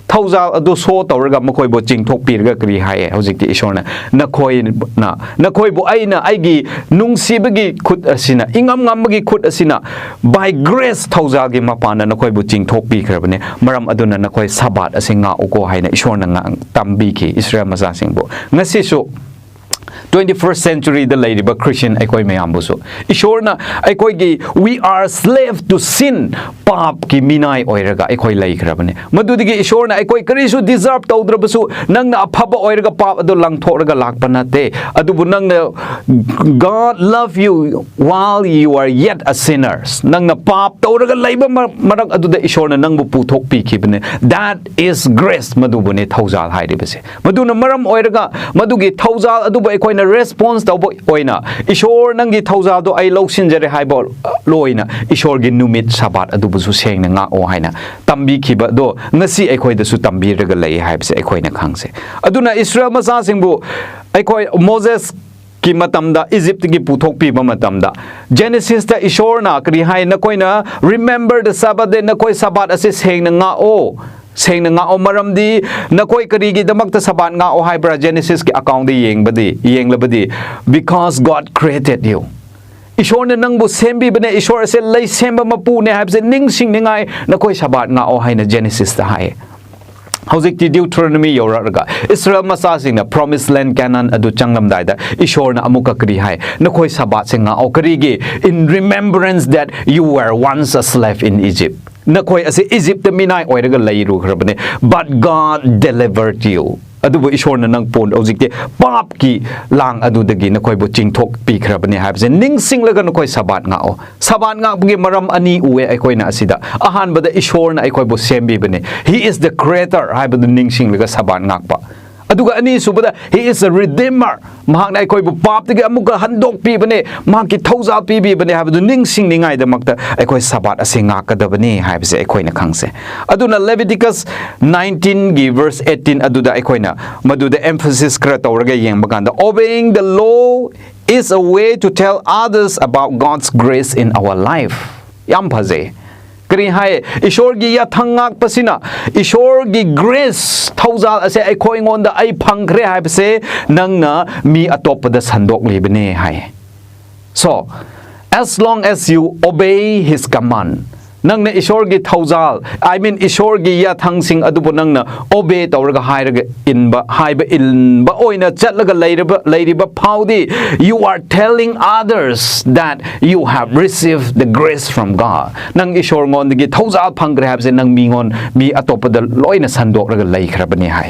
ꯊꯧꯖꯥꯜ ꯑꯗꯨ show ꯇꯧꯔꯒ ꯃꯈꯣꯏꯕꯨ ꯆꯤꯡꯊꯣꯛꯄꯤꯔꯒ ꯀꯔꯤ ꯍꯥꯏꯌꯦ? ꯍꯧꯖꯤꯛꯇꯤ ꯏꯁꯣꯔꯅ, "ꯅꯈꯣꯏꯅ, ꯅꯈꯣꯏꯕꯨ ꯑꯩꯅ ꯑꯩꯒꯤ ꯅꯨꯡꯁꯤꯕꯒꯤ ꯈꯨꯠ ꯑꯁꯤꯅ, ꯏꯉꯝ ꯉꯝꯕꯒꯤ ꯈꯨꯠ ꯑꯁꯤꯅ, by grace ꯊꯧꯖꯥꯜꯒꯤ ꯃꯄꯥꯟꯅ ꯅꯈꯣꯏꯕꯨ ꯆꯤꯡꯊꯣꯛꯄꯤꯈ꯭ꯔꯕꯅꯦ꯫ ꯃꯔꯝ ꯑꯗꯨꯅ ꯅꯈꯣꯏ ꯁꯥꯕꯥꯠ ꯑꯁꯤ ꯉꯥꯛꯎꯀꯣ" ꯍꯥꯏꯅ ꯏꯁꯣꯔꯅ ꯉꯥꯡ-, ꯇꯝꯕꯤꯈꯤ ꯏꯁꯔꯦꯜ ꯃꯆꯥꯁꯤꯡꯕꯨ꯫ ꯉꯁꯤꯁꯨ twenty first centuryꯗ ꯂꯩꯔꯤꯕ Christian ꯑꯩꯈꯣꯏ ꯃꯌꯥꯝꯕꯨꯁꯨ ꯏꯁꯣꯔꯅ ꯑꯩꯈꯣꯏꯒꯤ, "We are slave to sin", ꯄꯥꯞꯀꯤ ꯃꯤꯅꯥꯏ ꯑꯣꯏꯔꯒ ꯑꯩꯈꯣꯏ ꯂꯩꯈ꯭ꯔꯕꯅꯦ꯫ ꯃꯗꯨꯗꯒꯤ ꯏꯁꯣꯔꯅ ꯑꯩꯈꯣꯏ ꯀꯔꯤꯁꯨ deserve ꯇꯧꯗ꯭ꯔꯕꯁꯨ, ꯅꯪꯅ ꯑꯐꯕ ꯑꯣꯏꯔꯒ ꯄꯥꯞ ꯑꯗꯨ ꯂꯪꯊꯣꯛꯂꯒ ꯂꯥꯛꯄ ꯅꯠꯇꯦ, ꯑꯗꯨꯕꯨ ꯅꯪꯅ, "God love you while you are yet a sinners", ꯅꯪꯅ ꯄꯥꯞ ꯇꯧꯔꯒ ꯂꯩꯕ ꯃ-, ꯃꯔꯛ ꯑꯗꯨꯗ ꯏꯁꯣꯔꯅ ꯅꯪꯕꯨ ꯄꯨꯊꯣꯛꯄꯤꯈꯤꯕꯅꯦ꯫ That is grace, ꯃꯗꯨꯕꯨꯅꯦ ꯊꯧꯖꯥꯜ ꯍꯥꯏꯔꯤꯕꯁꯦ꯫ ꯃꯗꯨꯅ ꯃꯔꯝ ꯑꯣꯏꯔꯒ ꯃꯗꯨꯒꯤ ꯊꯧꯖꯥꯜ ꯑꯗꯨꯕꯨ ꯑꯩꯈꯣꯏꯅ response ꯇꯧꯕ ꯑꯣꯏꯅ, "ꯏꯁꯣꯔ, ꯅꯪꯒꯤ ꯊꯧꯖꯥꯜꯗꯣ ꯑꯩ ꯂꯧꯁꯤꯟꯖꯔꯦ" ꯍꯥꯏꯕ ꯂꯣꯏꯅ ꯏꯁꯣꯔꯒꯤ ꯅꯨꯃꯤꯠ ꯁꯥꯕꯥꯠ ꯑꯗꯨꯕꯨꯁꯨ ꯁꯦꯡꯅ ꯉꯥꯛꯑꯣ ꯍꯥꯏꯅ ꯇꯝꯕꯤꯈꯤꯕꯗꯣ ꯉꯁꯤ ꯑꯩꯈꯣꯏꯗꯁꯨ ꯇꯝꯕꯤꯔꯒ ꯂꯩ ꯍꯥꯏꯕꯁꯦ ꯑꯩꯈꯣꯏꯅ ꯈꯪꯁꯦ꯫ ꯑꯗꯨꯅ ꯏꯁꯔꯦꯜ ꯃꯆꯥꯁꯤꯡꯕꯨ ꯑꯩꯈꯣꯏ ꯃꯣꯖꯦꯁ ꯀꯤ ꯃꯇꯝꯗ, ꯏꯖꯤꯞꯇꯒꯤ ꯄꯨꯊꯣꯛꯄꯤꯕ ꯃꯇꯝꯗ, ꯖꯦꯅꯦꯁꯤꯁꯇ ꯏꯁꯣꯔꯅ ꯀꯔꯤ ꯍꯥꯏ? "ꯅꯈꯣꯏꯅ remember the Sabbath day, ꯅꯈꯣꯏ ꯁꯕꯥꯠ ꯑꯁꯤ ꯁꯦꯡꯅ ꯉꯥꯛꯑꯣ, ꯁꯦꯡꯅ ꯉꯥꯛꯑꯣ, ꯃꯔꯝꯗꯤ ꯅꯈꯣꯏ ꯀꯔꯤꯒꯤꯗꯃꯛꯇ ꯁꯕꯥꯠ ꯉꯥꯛꯑꯣ ꯍꯥꯏꯕ꯭ꯔꯥ?" ꯖꯦꯅꯦꯁꯤꯁꯀꯤ ꯑꯦꯀꯥꯎꯟꯗ ꯌꯦꯡꯕꯗꯤ, ꯌꯦꯡꯂꯕꯗꯤ, "Because God created you." ꯏꯁꯣꯔꯅ ꯅꯪꯕꯨ ꯁꯦꯝꯕꯤꯕꯅꯦ, ꯏꯁꯣꯔ ꯑꯁꯦ ꯂꯩ ꯁꯦꯝꯕ ꯃꯄꯨꯅꯦ ꯍꯥꯏꯕꯁꯦ ꯅꯤꯡꯁꯤꯡꯅꯤꯡꯉꯥꯏ ꯅꯈꯣꯏ ꯁꯕꯥꯠ ꯉꯥꯛꯑꯣ ꯍꯥꯏꯅ ꯖꯦꯅꯦꯁꯤꯁꯇ ꯍꯥꯏ꯫ ꯍꯧꯖꯤꯛꯇꯤ ꯗ꯭ꯌꯨꯊ꯭ꯔꯣꯅꯣꯃꯤ ꯌꯧꯔꯛꯂꯒ ꯏꯁꯔꯥꯌꯦꯜ ꯃꯆꯥꯁꯤꯡꯅ promised land ꯀꯦꯅꯥꯟ ꯑꯗꯨ ꯆꯪꯂꯝꯗꯥꯏꯗ ꯏꯁꯣꯔꯅ ꯑꯃꯨꯛꯀ ꯀꯔꯤ ꯍꯥꯏ? "ꯅꯈꯣꯏ ꯁꯕꯥꯠꯁꯦ ꯉꯥꯛꯑꯣ꯫ ꯀꯔꯤꯒꯤ? In remembrance that you were once a slave in Egypt." ꯅꯈꯣꯏ ꯑꯁꯤ ꯏꯖꯤꯞꯇ ꯃꯤꯅꯥꯏ ꯑꯣꯏꯔꯒ ꯂꯩꯔꯨꯈ꯭ꯔꯕꯅꯦ, "But God delivered you." ꯑꯗꯨꯕꯨ ꯏꯁꯣꯔꯅ ꯅꯪ ꯄꯣꯟ-, ꯍꯧꯖꯤꯛꯇꯤ ꯄꯥꯞꯀꯤ ꯂꯥꯡ ꯑꯗꯨꯗꯒꯤ ꯅꯈꯣꯏꯕꯨ ꯆꯤꯡꯊꯣꯛꯄꯤꯈ꯭ꯔꯕꯅꯦ ꯍꯥꯏꯕꯁꯦ ꯅꯤꯡꯁꯤꯡꯂꯒ ꯅꯈꯣꯏ ꯁꯕꯥꯠ ꯉꯥꯛꯑꯣ꯫ ꯁꯕꯥꯠ ꯉꯥꯛꯄꯒꯤ ꯃꯔꯝ ꯑꯅꯤ ꯎꯑꯦ ꯑꯩꯈꯣꯏꯅ ꯑꯁꯤꯗ꯫ ꯑꯍꯥꯟꯕꯗ, ꯏꯁꯣꯔꯅ ꯑꯩꯈꯣꯏꯕꯨ ꯁꯦꯝꯕꯤꯕꯅꯦ, "He is the creator" ꯍꯥꯏꯕꯗꯨ ꯅꯤꯡꯁꯤꯡꯂꯒ ꯁꯕꯥꯠ ꯉꯥꯛꯄ꯫ ꯑꯗꯨꯒ ꯑꯅꯤꯁꯨꯕꯗ, "He is a redeemer", ꯃꯍꯥꯛꯅ ꯑꯩꯈꯣꯏꯕꯨ ꯄꯥꯞꯇꯒꯤ ꯑꯃꯨꯛꯀ ꯍꯟꯗꯣꯛꯄꯤꯕꯅꯦ, ꯃꯍꯥꯛꯀꯤ ꯊꯧꯖꯥꯜ ꯄꯤꯕꯤꯕꯅꯦ ꯍꯥꯏꯕꯗꯨ ꯅꯤꯡꯁꯤꯡꯅꯤꯡꯉꯥꯏꯗꯃꯛꯇ ꯑꯩꯈꯣꯏ ꯁꯕꯥꯠ ꯑꯁꯤ ꯉꯥꯛꯀꯗꯕꯅꯤ ꯍꯥꯏꯕꯁꯦ ꯑꯩꯈꯣꯏꯅ ꯈꯪꯁꯦ꯫ ꯑꯗꯨꯅ Leviticus nineteenꯒꯤ verse eighteen ꯑꯗꯨꯗ ꯑꯩꯈꯣꯏꯅ ꯃꯗꯨꯗ emphasis ꯈꯔ ꯇꯧꯔꯒ ꯌꯦꯡꯕ ꯀꯥꯟꯗ, "Obeying the law is a way to tell others about God's grace in our life." ꯌꯥꯝ ꯐꯖꯩ꯫ ꯀꯔꯤ ꯍꯥꯏ? "ꯏꯁꯣꯔꯒꯤ ꯌꯥꯊꯪ ꯉꯥꯛꯄꯁꯤꯅ ꯏꯁꯣꯔꯒꯤ grace, ꯊꯧꯖꯥꯜ ꯑꯁꯦ ꯑꯩꯈꯣꯏꯉꯣꯟꯗ ꯑꯩ ꯐꯪꯈ꯭ꯔꯦ ꯍꯥꯏꯕꯁꯦ ꯅꯪꯅ ꯃꯤ ꯑꯇꯣꯞꯄꯗ ꯁꯟꯗꯣꯛꯂꯤꯕꯅꯦ" ꯍꯥꯏ꯫ So, as long as you obey his command, ꯅꯪꯅ ꯏꯁꯣꯔꯒꯤ ꯊꯧꯖꯥꯜ, I mean, ꯏꯁꯣꯔꯒꯤ ꯌꯥꯊꯪꯁꯤꯡ ꯑꯗꯨꯕꯨ ꯅꯪꯅ obey ꯇꯧꯔꯒ ꯍꯥꯏꯔꯒ ꯏꯟꯕ, ꯍꯥꯏꯕ ꯏꯟꯕ ꯑꯣꯏꯅ ꯆꯠꯂꯒ ꯂꯩꯔꯕ, ꯂꯩꯔꯤꯕ ꯐꯥꯎꯗꯤ, you are telling others that you have received the grace from God. ꯅꯪ ꯏꯁꯣꯔꯉꯣꯟꯗꯒꯤ ꯊꯧꯖꯥꯜ ꯐꯪꯈ꯭ꯔꯦ ꯍꯥꯏꯕꯁꯦ ꯅꯪ ꯃꯤꯉꯣꯟ, ꯃꯤ ꯑꯇꯣꯞꯄꯗ ꯂꯣꯏꯅ ꯁꯟꯗꯣꯛꯂꯒ ꯂꯩꯈ꯭ꯔꯕꯅꯤ ꯍꯥꯏ꯫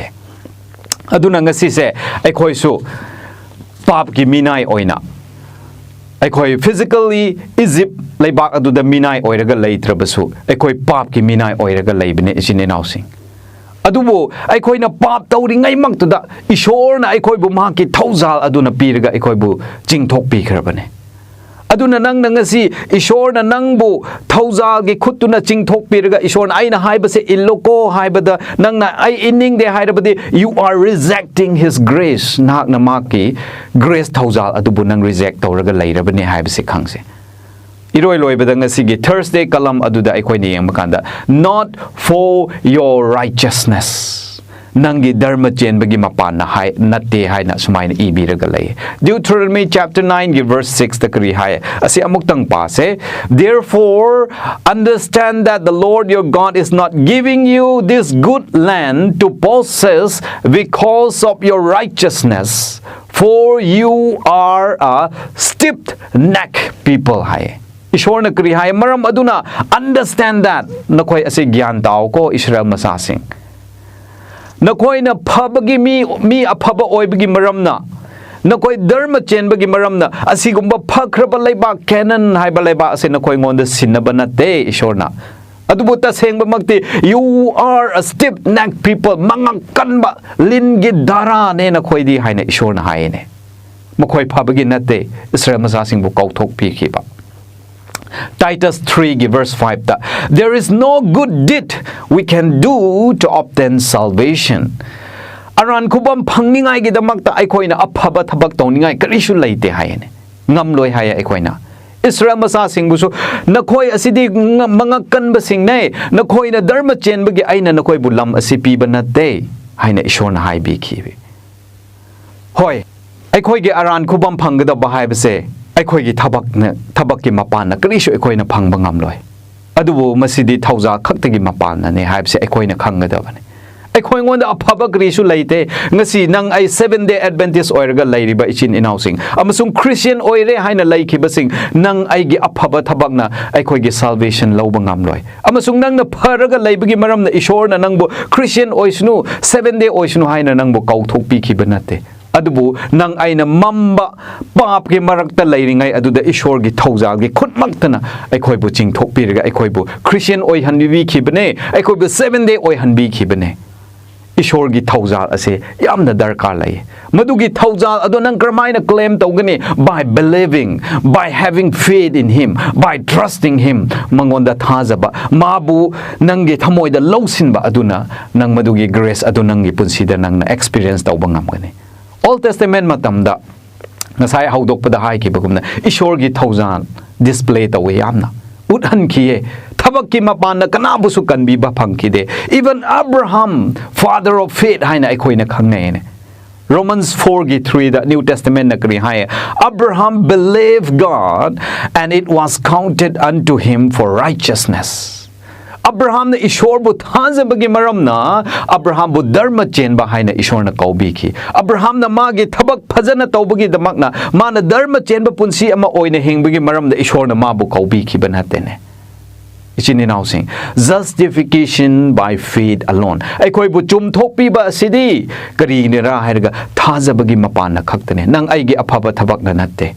ꯑꯗꯨꯅ ꯉꯁꯤꯁꯦ ꯑꯩꯈꯣꯏꯁꯨ ꯄꯥꯞꯀꯤ ꯃꯤꯅꯥꯏ ꯑꯣꯏꯅ, ꯑꯩꯈꯣꯏ physically ꯏꯖꯤꯞ ꯂꯩꯕꯥꯛ ꯑꯗꯨꯗ ꯃꯤꯅꯥꯏ ꯑꯣꯏꯔꯒ ꯂꯩꯇ꯭ꯔꯕꯁꯨ, ꯑꯩꯈꯣꯏ ꯄꯥꯞꯀꯤ ꯃꯤꯅꯥꯏ ꯑꯣꯏꯔꯒ ꯂꯩꯕꯅꯦ, ꯏꯆꯤꯟ ꯏꯅꯥꯎꯁꯤꯡ꯫ ꯑꯗꯨꯕꯨ ꯑꯩꯈꯣꯏꯅ ꯄꯥꯞ ꯇꯧꯔꯤꯉꯩꯃꯛꯇꯨꯗ ꯏꯁꯣꯔꯅ ꯑꯩꯈꯣꯏꯕꯨ ꯃꯍꯥꯛꯀꯤ ꯊꯧꯖꯥꯜ ꯑꯗꯨꯅ ꯄꯤꯔꯒ ꯑꯩꯈꯣꯏꯕꯨ ꯆꯤꯡꯊꯣꯛꯄꯤꯈ꯭ꯔꯕꯅꯦ꯫ ꯑꯗꯨꯅ ꯅꯪꯅ ꯉꯁꯤ ꯏꯁꯣꯔꯅ ꯅꯪꯕꯨ ꯊꯧꯖꯥꯜꯒꯤ ꯈꯨꯠꯇꯨꯅ ꯆꯤꯡꯊꯣꯛꯄꯤꯔꯒ, ꯏꯁꯣꯔꯅ "ꯑꯩꯅ ꯍꯥꯏꯕꯁꯦ ꯏꯜꯂꯣꯀꯣ" ꯍꯥꯏꯕꯗ ꯅꯪꯅ "ꯑꯩ ꯏꯟꯅꯤꯡꯗꯦ" ꯍꯥꯏꯔꯕꯗꯤ, you are rejecting his grace. ꯅꯍꯥꯛꯅ ꯃꯍꯥꯛꯀꯤ grace, ꯊꯧꯖꯥꯜ ꯑꯗꯨꯕꯨ ꯅꯪ reject ꯇꯧꯔꯒ ꯂꯩꯔꯕꯅꯦ ꯍꯥꯏꯕꯁꯦ ꯈꯪꯁꯦ꯫ ꯏꯔꯣꯏ ꯂꯣꯏꯕꯗ ꯉꯁꯤꯒꯤ Thursday column ꯑꯗꯨꯗ ꯑꯩꯈꯣꯏꯅ ꯌꯦꯡꯕ ꯀꯥꯟꯗ, "Not for your righteousness." ꯅꯪꯒꯤ ꯙꯔꯃ ꯆꯦꯟꯕꯒꯤ ꯃꯄꯥꯟꯅ ꯍꯥꯏ, ꯅꯠꯇꯦ ꯍꯥꯏꯅ ꯁꯨꯃꯥꯏꯅ ꯏꯕꯤꯔꯒ ꯂꯩ꯫ Deuteronomy chapter nine ꯒꯤ verse six ꯇ ꯀꯔꯤ ꯍꯥꯏ? ꯑꯁꯤ ꯑꯃꯨꯛꯇꯪ ꯄꯥꯁꯦ꯫ "Therefore, understand that the Lord your God is not giving you this good land to possess because of your righteousness, for you are a stiff-necked people" ꯍꯥꯏ꯫ ꯏꯁꯣꯔꯅ ꯀꯔꯤ ꯍꯥꯏ? "ꯃꯔꯝ ꯑꯗꯨꯅ, understand that", ꯅꯈꯣꯏ ꯑꯁꯤ ꯒ꯭ꯌꯥꯟ ꯇꯥꯎꯀꯣ, ꯏꯁꯔꯥꯌꯦꯜ ꯃꯆꯥꯁꯤꯡ꯫ ꯅꯈꯣꯏꯅ ꯐꯕꯒꯤ ꯃꯤ, ꯃꯤ ꯑꯐꯕ ꯑꯣꯏꯕꯒꯤ ꯃꯔꯝꯅ, ꯅꯈꯣꯏ ꯙꯔꯃ ꯆꯦꯟꯕꯒꯤ ꯃꯔꯝꯅ, ꯑꯁꯤꯒꯨꯝꯕ ꯐꯈ꯭ꯔꯕ ꯂꯩꯕꯥꯛ, ꯀꯦꯅꯥꯟ ꯍꯥꯏꯕ ꯂꯩꯕꯥꯛ ꯑꯁꯤ ꯅꯈꯣꯏꯉꯣꯟꯗ ꯁꯤꯟꯅꯕ ꯅꯠꯇꯦ ꯏꯁꯣꯔꯅ꯫ ꯑꯗꯨꯕꯨ ꯇꯁꯦꯡꯕꯃꯛꯇꯤ, "You are a stiff-necked people", ꯃꯉꯛ ꯀꯟꯕ ꯂꯤꯟꯒꯤ ꯙꯥꯔꯥꯅꯦ ꯅꯈꯣꯏꯗꯤ ꯍꯥꯏꯅ ꯏꯁꯣꯔꯅ ꯍꯥꯏꯌꯦꯅꯦ꯫ ꯃꯈꯣꯏ ꯐꯕꯒꯤ ꯅꯠꯇꯦ ꯏꯁꯔꯥꯌꯦꯜ ꯃꯆꯥꯁꯤꯡꯕꯨ ꯀꯧꯊꯣꯛꯄꯤꯈꯤꯕ꯫ Titus three ꯒꯤ verse five ꯇ, "There is no good deed we can do to obtain salvation." ꯑꯔꯥꯟ ꯈꯨꯕꯝ ꯐꯪꯅꯤꯡꯉꯥꯏꯒꯤꯗꯃꯛꯇ ꯑꯩꯈꯣꯏꯅ ꯑꯐꯕ ꯊꯕꯛ ꯇꯧꯅꯤꯡꯉꯥꯏ ꯀꯔꯤꯁꯨ ꯂꯩꯇꯦ ꯍꯥꯏꯌꯦꯅꯦ꯫ ꯉꯝꯂꯣꯏ ꯍꯥꯏꯌꯦ ꯑꯩꯈꯣꯏꯅ꯫ ꯏꯁꯔꯥꯌꯦꯜ ꯃꯆꯥꯁꯤꯡꯕꯨꯁꯨ, "ꯅꯈꯣꯏ ꯑꯁꯤꯗꯤ ꯉ-, ꯃꯉꯛ ꯀꯟꯕꯁꯤꯡꯅꯦ, ꯅꯈꯣꯏꯅ ꯙꯔꯃ ꯆꯦꯟꯕꯒꯤ ꯑꯩꯅ ꯅꯈꯣꯏꯕꯨ ꯂꯝ ꯑꯁꯤ ꯄꯤꯕ ꯅꯠꯇꯦ" ꯍꯥꯏꯅ ꯏꯁꯣꯔꯅ ꯍꯥꯏꯕꯤꯈꯤ꯫ ꯍꯣꯏ, ꯑꯩꯈꯣꯏꯒꯤ ꯑꯔꯥꯟ ꯈꯨꯕꯝ ꯐꯪꯒꯗꯕ ꯍꯥꯏꯕꯁꯦ ꯑꯩꯈꯣꯏꯒꯤ ꯊꯕꯛꯅ, ꯊꯕꯛꯀꯤ ꯃꯄꯥꯟꯅ ꯀꯔꯤꯁꯨ ꯑꯩꯈꯣꯏꯅ ꯐꯪꯕ ꯉꯝꯂꯣꯏ꯫ ꯑꯗꯨꯕꯨ ꯃꯁꯤꯗꯤ ꯊꯧꯖꯥꯜ ꯈꯛꯇꯒꯤ ꯃꯄꯥꯟꯅꯅꯦ ꯍꯥꯏꯕꯁꯦ ꯑꯩꯈꯣꯏꯅ ꯈꯪꯒꯗꯕꯅꯤ꯫ ꯑꯩꯈꯣꯏꯉꯣꯟꯗ ꯑꯐꯕ ꯀꯔꯤꯁꯨ ꯂꯩꯇꯦ꯫ ꯉꯁꯤ ꯅꯪ ꯑꯩ Seventh Day Adventist ꯑꯣꯏꯔꯒ ꯂꯩꯔꯤꯕ ꯏꯆꯤꯟ ꯏꯅꯥꯎꯁꯤꯡ ꯑꯃꯁꯨꯡ Christian ꯑꯣꯏꯔꯦ ꯍꯥꯏꯅ ꯂꯩꯈꯤꯕꯁꯤꯡ, ꯅꯪ ꯑꯩꯒꯤ ꯑꯐꯕ ꯊꯕꯛꯅ ꯑꯩꯈꯣꯏꯒꯤ salvation ꯂꯧꯕ ꯉꯝꯂꯣꯏ꯫ ꯑꯃꯁꯨꯡ ꯅꯪꯅ ꯐꯔꯒ ꯂꯩꯕꯒꯤ ꯃꯔꯝꯅ ꯏꯁꯣꯔꯅ ꯅꯪꯕꯨ Christian ꯑꯣꯏꯁꯅꯨ, Seventh Day ꯑꯣꯏꯁꯅꯨ ꯍꯥꯏꯅ ꯅꯪꯕꯨ ꯀꯧꯊꯣꯛꯄꯤꯈꯤꯕ ꯅꯠꯇꯦ꯫ ꯑꯗꯨꯕꯨ ꯅꯪ ꯑꯩꯅ ꯃꯝꯕ ꯄꯥꯞꯀꯤ ꯃꯔꯛꯇ ꯂꯩꯔꯤꯉꯩ ꯑꯗꯨꯗ ꯏꯁꯣꯔꯒꯤ ꯊꯧꯖꯥꯜꯒꯤ ꯈꯨꯠꯃꯛꯇꯅ ꯑꯩꯈꯣꯏꯕꯨ ꯆꯤꯡꯊꯣꯛꯄꯤꯔꯒ ꯑꯩꯈꯣꯏꯕꯨ Christian ꯑꯣꯏꯍꯟꯕꯤꯈꯤꯕꯅꯦ, ꯑꯩꯈꯣꯏꯕꯨ Seventh Day ꯑꯣꯏꯍꯟꯕꯤꯈꯤꯕꯅꯦ꯫ ꯏꯁꯣꯔꯒꯤ ꯊꯧꯖꯥꯜ ꯑꯁꯦ ꯌꯥꯝꯅ ꯗꯔꯀꯥꯔ ꯂꯩ꯫ ꯃꯗꯨꯒꯤ ꯊꯧꯖꯥꯜ ꯑꯗꯣ ꯅꯪ ꯀꯔꯝꯍꯥꯏꯅ claim ꯇꯧꯒꯅꯤ? By believing, by having faith in Him, by trusting Him. ꯃꯉꯣꯟꯗ ꯊꯥꯖꯕ, ꯃꯥꯕꯨ ꯅꯪꯒꯤ ꯊꯃꯣꯏꯗ ꯂꯧꯁꯤꯟꯕ ꯑꯗꯨꯅ ꯅꯪ ꯃꯗꯨꯒꯤ grace ꯑꯗꯨ ꯅꯪꯒꯤ ꯄꯨꯟꯁꯤꯗ ꯅꯪꯅ experience ꯇꯧꯕ ꯉꯝꯒꯅꯤ꯫ Old Testament ꯃꯇꯝꯗ ꯉꯁꯥꯏ ꯍꯧꯗꯣꯛꯄꯗ ꯍꯥꯏꯈꯤꯕꯒꯨꯝꯅ ꯏꯁꯣꯔꯒꯤ ꯊꯧꯖꯥꯜ display ꯇꯧꯋꯦ, ꯌꯥꯝꯅ ꯎꯠꯍꯟꯈꯤꯌꯦ꯫ ꯊꯕꯛꯀꯤ ꯃꯄꯥꯟꯅ ꯀꯅꯥꯕꯨꯁꯨ ꯀꯟꯕꯤꯕ ꯐꯪꯈꯤꯗꯦ꯫ Even Abraham, father of faith ꯍꯥꯏꯅ ꯑꯩꯈꯣꯏꯅ ꯈꯪꯅꯩꯅꯦ꯫ Romans four ꯒꯤ three ꯗ New Testament ꯅ ꯀꯔꯤ ꯍꯥꯏ? "Abraham believed God, and it was counted unto him for righteousness." ꯑꯕ꯭ꯔꯥꯍꯥꯝꯅ ꯏꯁꯣꯔꯕꯨ ꯊꯥꯖꯕꯒꯤ ꯃꯔꯝꯅ ꯑꯕ꯭ꯔꯥꯍꯥꯝꯕꯨ ꯙꯔꯃ ꯆꯦꯟꯕ ꯍꯥꯏꯅ ꯏꯁꯣꯔꯅ ꯀꯧꯕꯤꯈꯤ꯫ ꯑꯕ꯭ꯔꯥꯍꯥꯝꯅ ꯃꯥꯒꯤ ꯊꯕꯛ ꯐꯖꯅ ꯇꯧꯕꯒꯤꯗꯃꯛꯅ, ꯃꯥꯅ ꯙꯔꯃ ꯆꯦꯟꯕ ꯄꯨꯟꯁꯤ ꯑꯃ ꯑꯣꯏꯅ ꯍꯤꯡꯕꯒꯤ ꯃꯔꯝꯗ ꯏꯁꯣꯔꯅ ꯃꯥꯕꯨ ꯀꯧꯕꯤꯈꯤꯕ ꯅꯠꯇꯦꯅꯦ꯫ ꯏꯆꯤꯟ ꯏꯅꯥꯎꯁꯤꯡ, justification by faith alone, ꯑꯩꯈꯣꯏꯕꯨ ꯆꯨꯝꯊꯣꯛꯄꯤꯕ ꯑꯁꯤꯗꯤ ꯀꯔꯤꯒꯤꯅꯔꯥ ꯍꯥꯏꯔꯒ ꯊꯥꯖꯕꯒꯤ ꯃꯄꯥꯟꯅ ꯈꯛꯇꯅꯦ, ꯅꯪ ꯑꯩꯒꯤ ꯑꯐꯕ ꯊꯕꯛꯅ ꯅꯠꯇꯦ꯫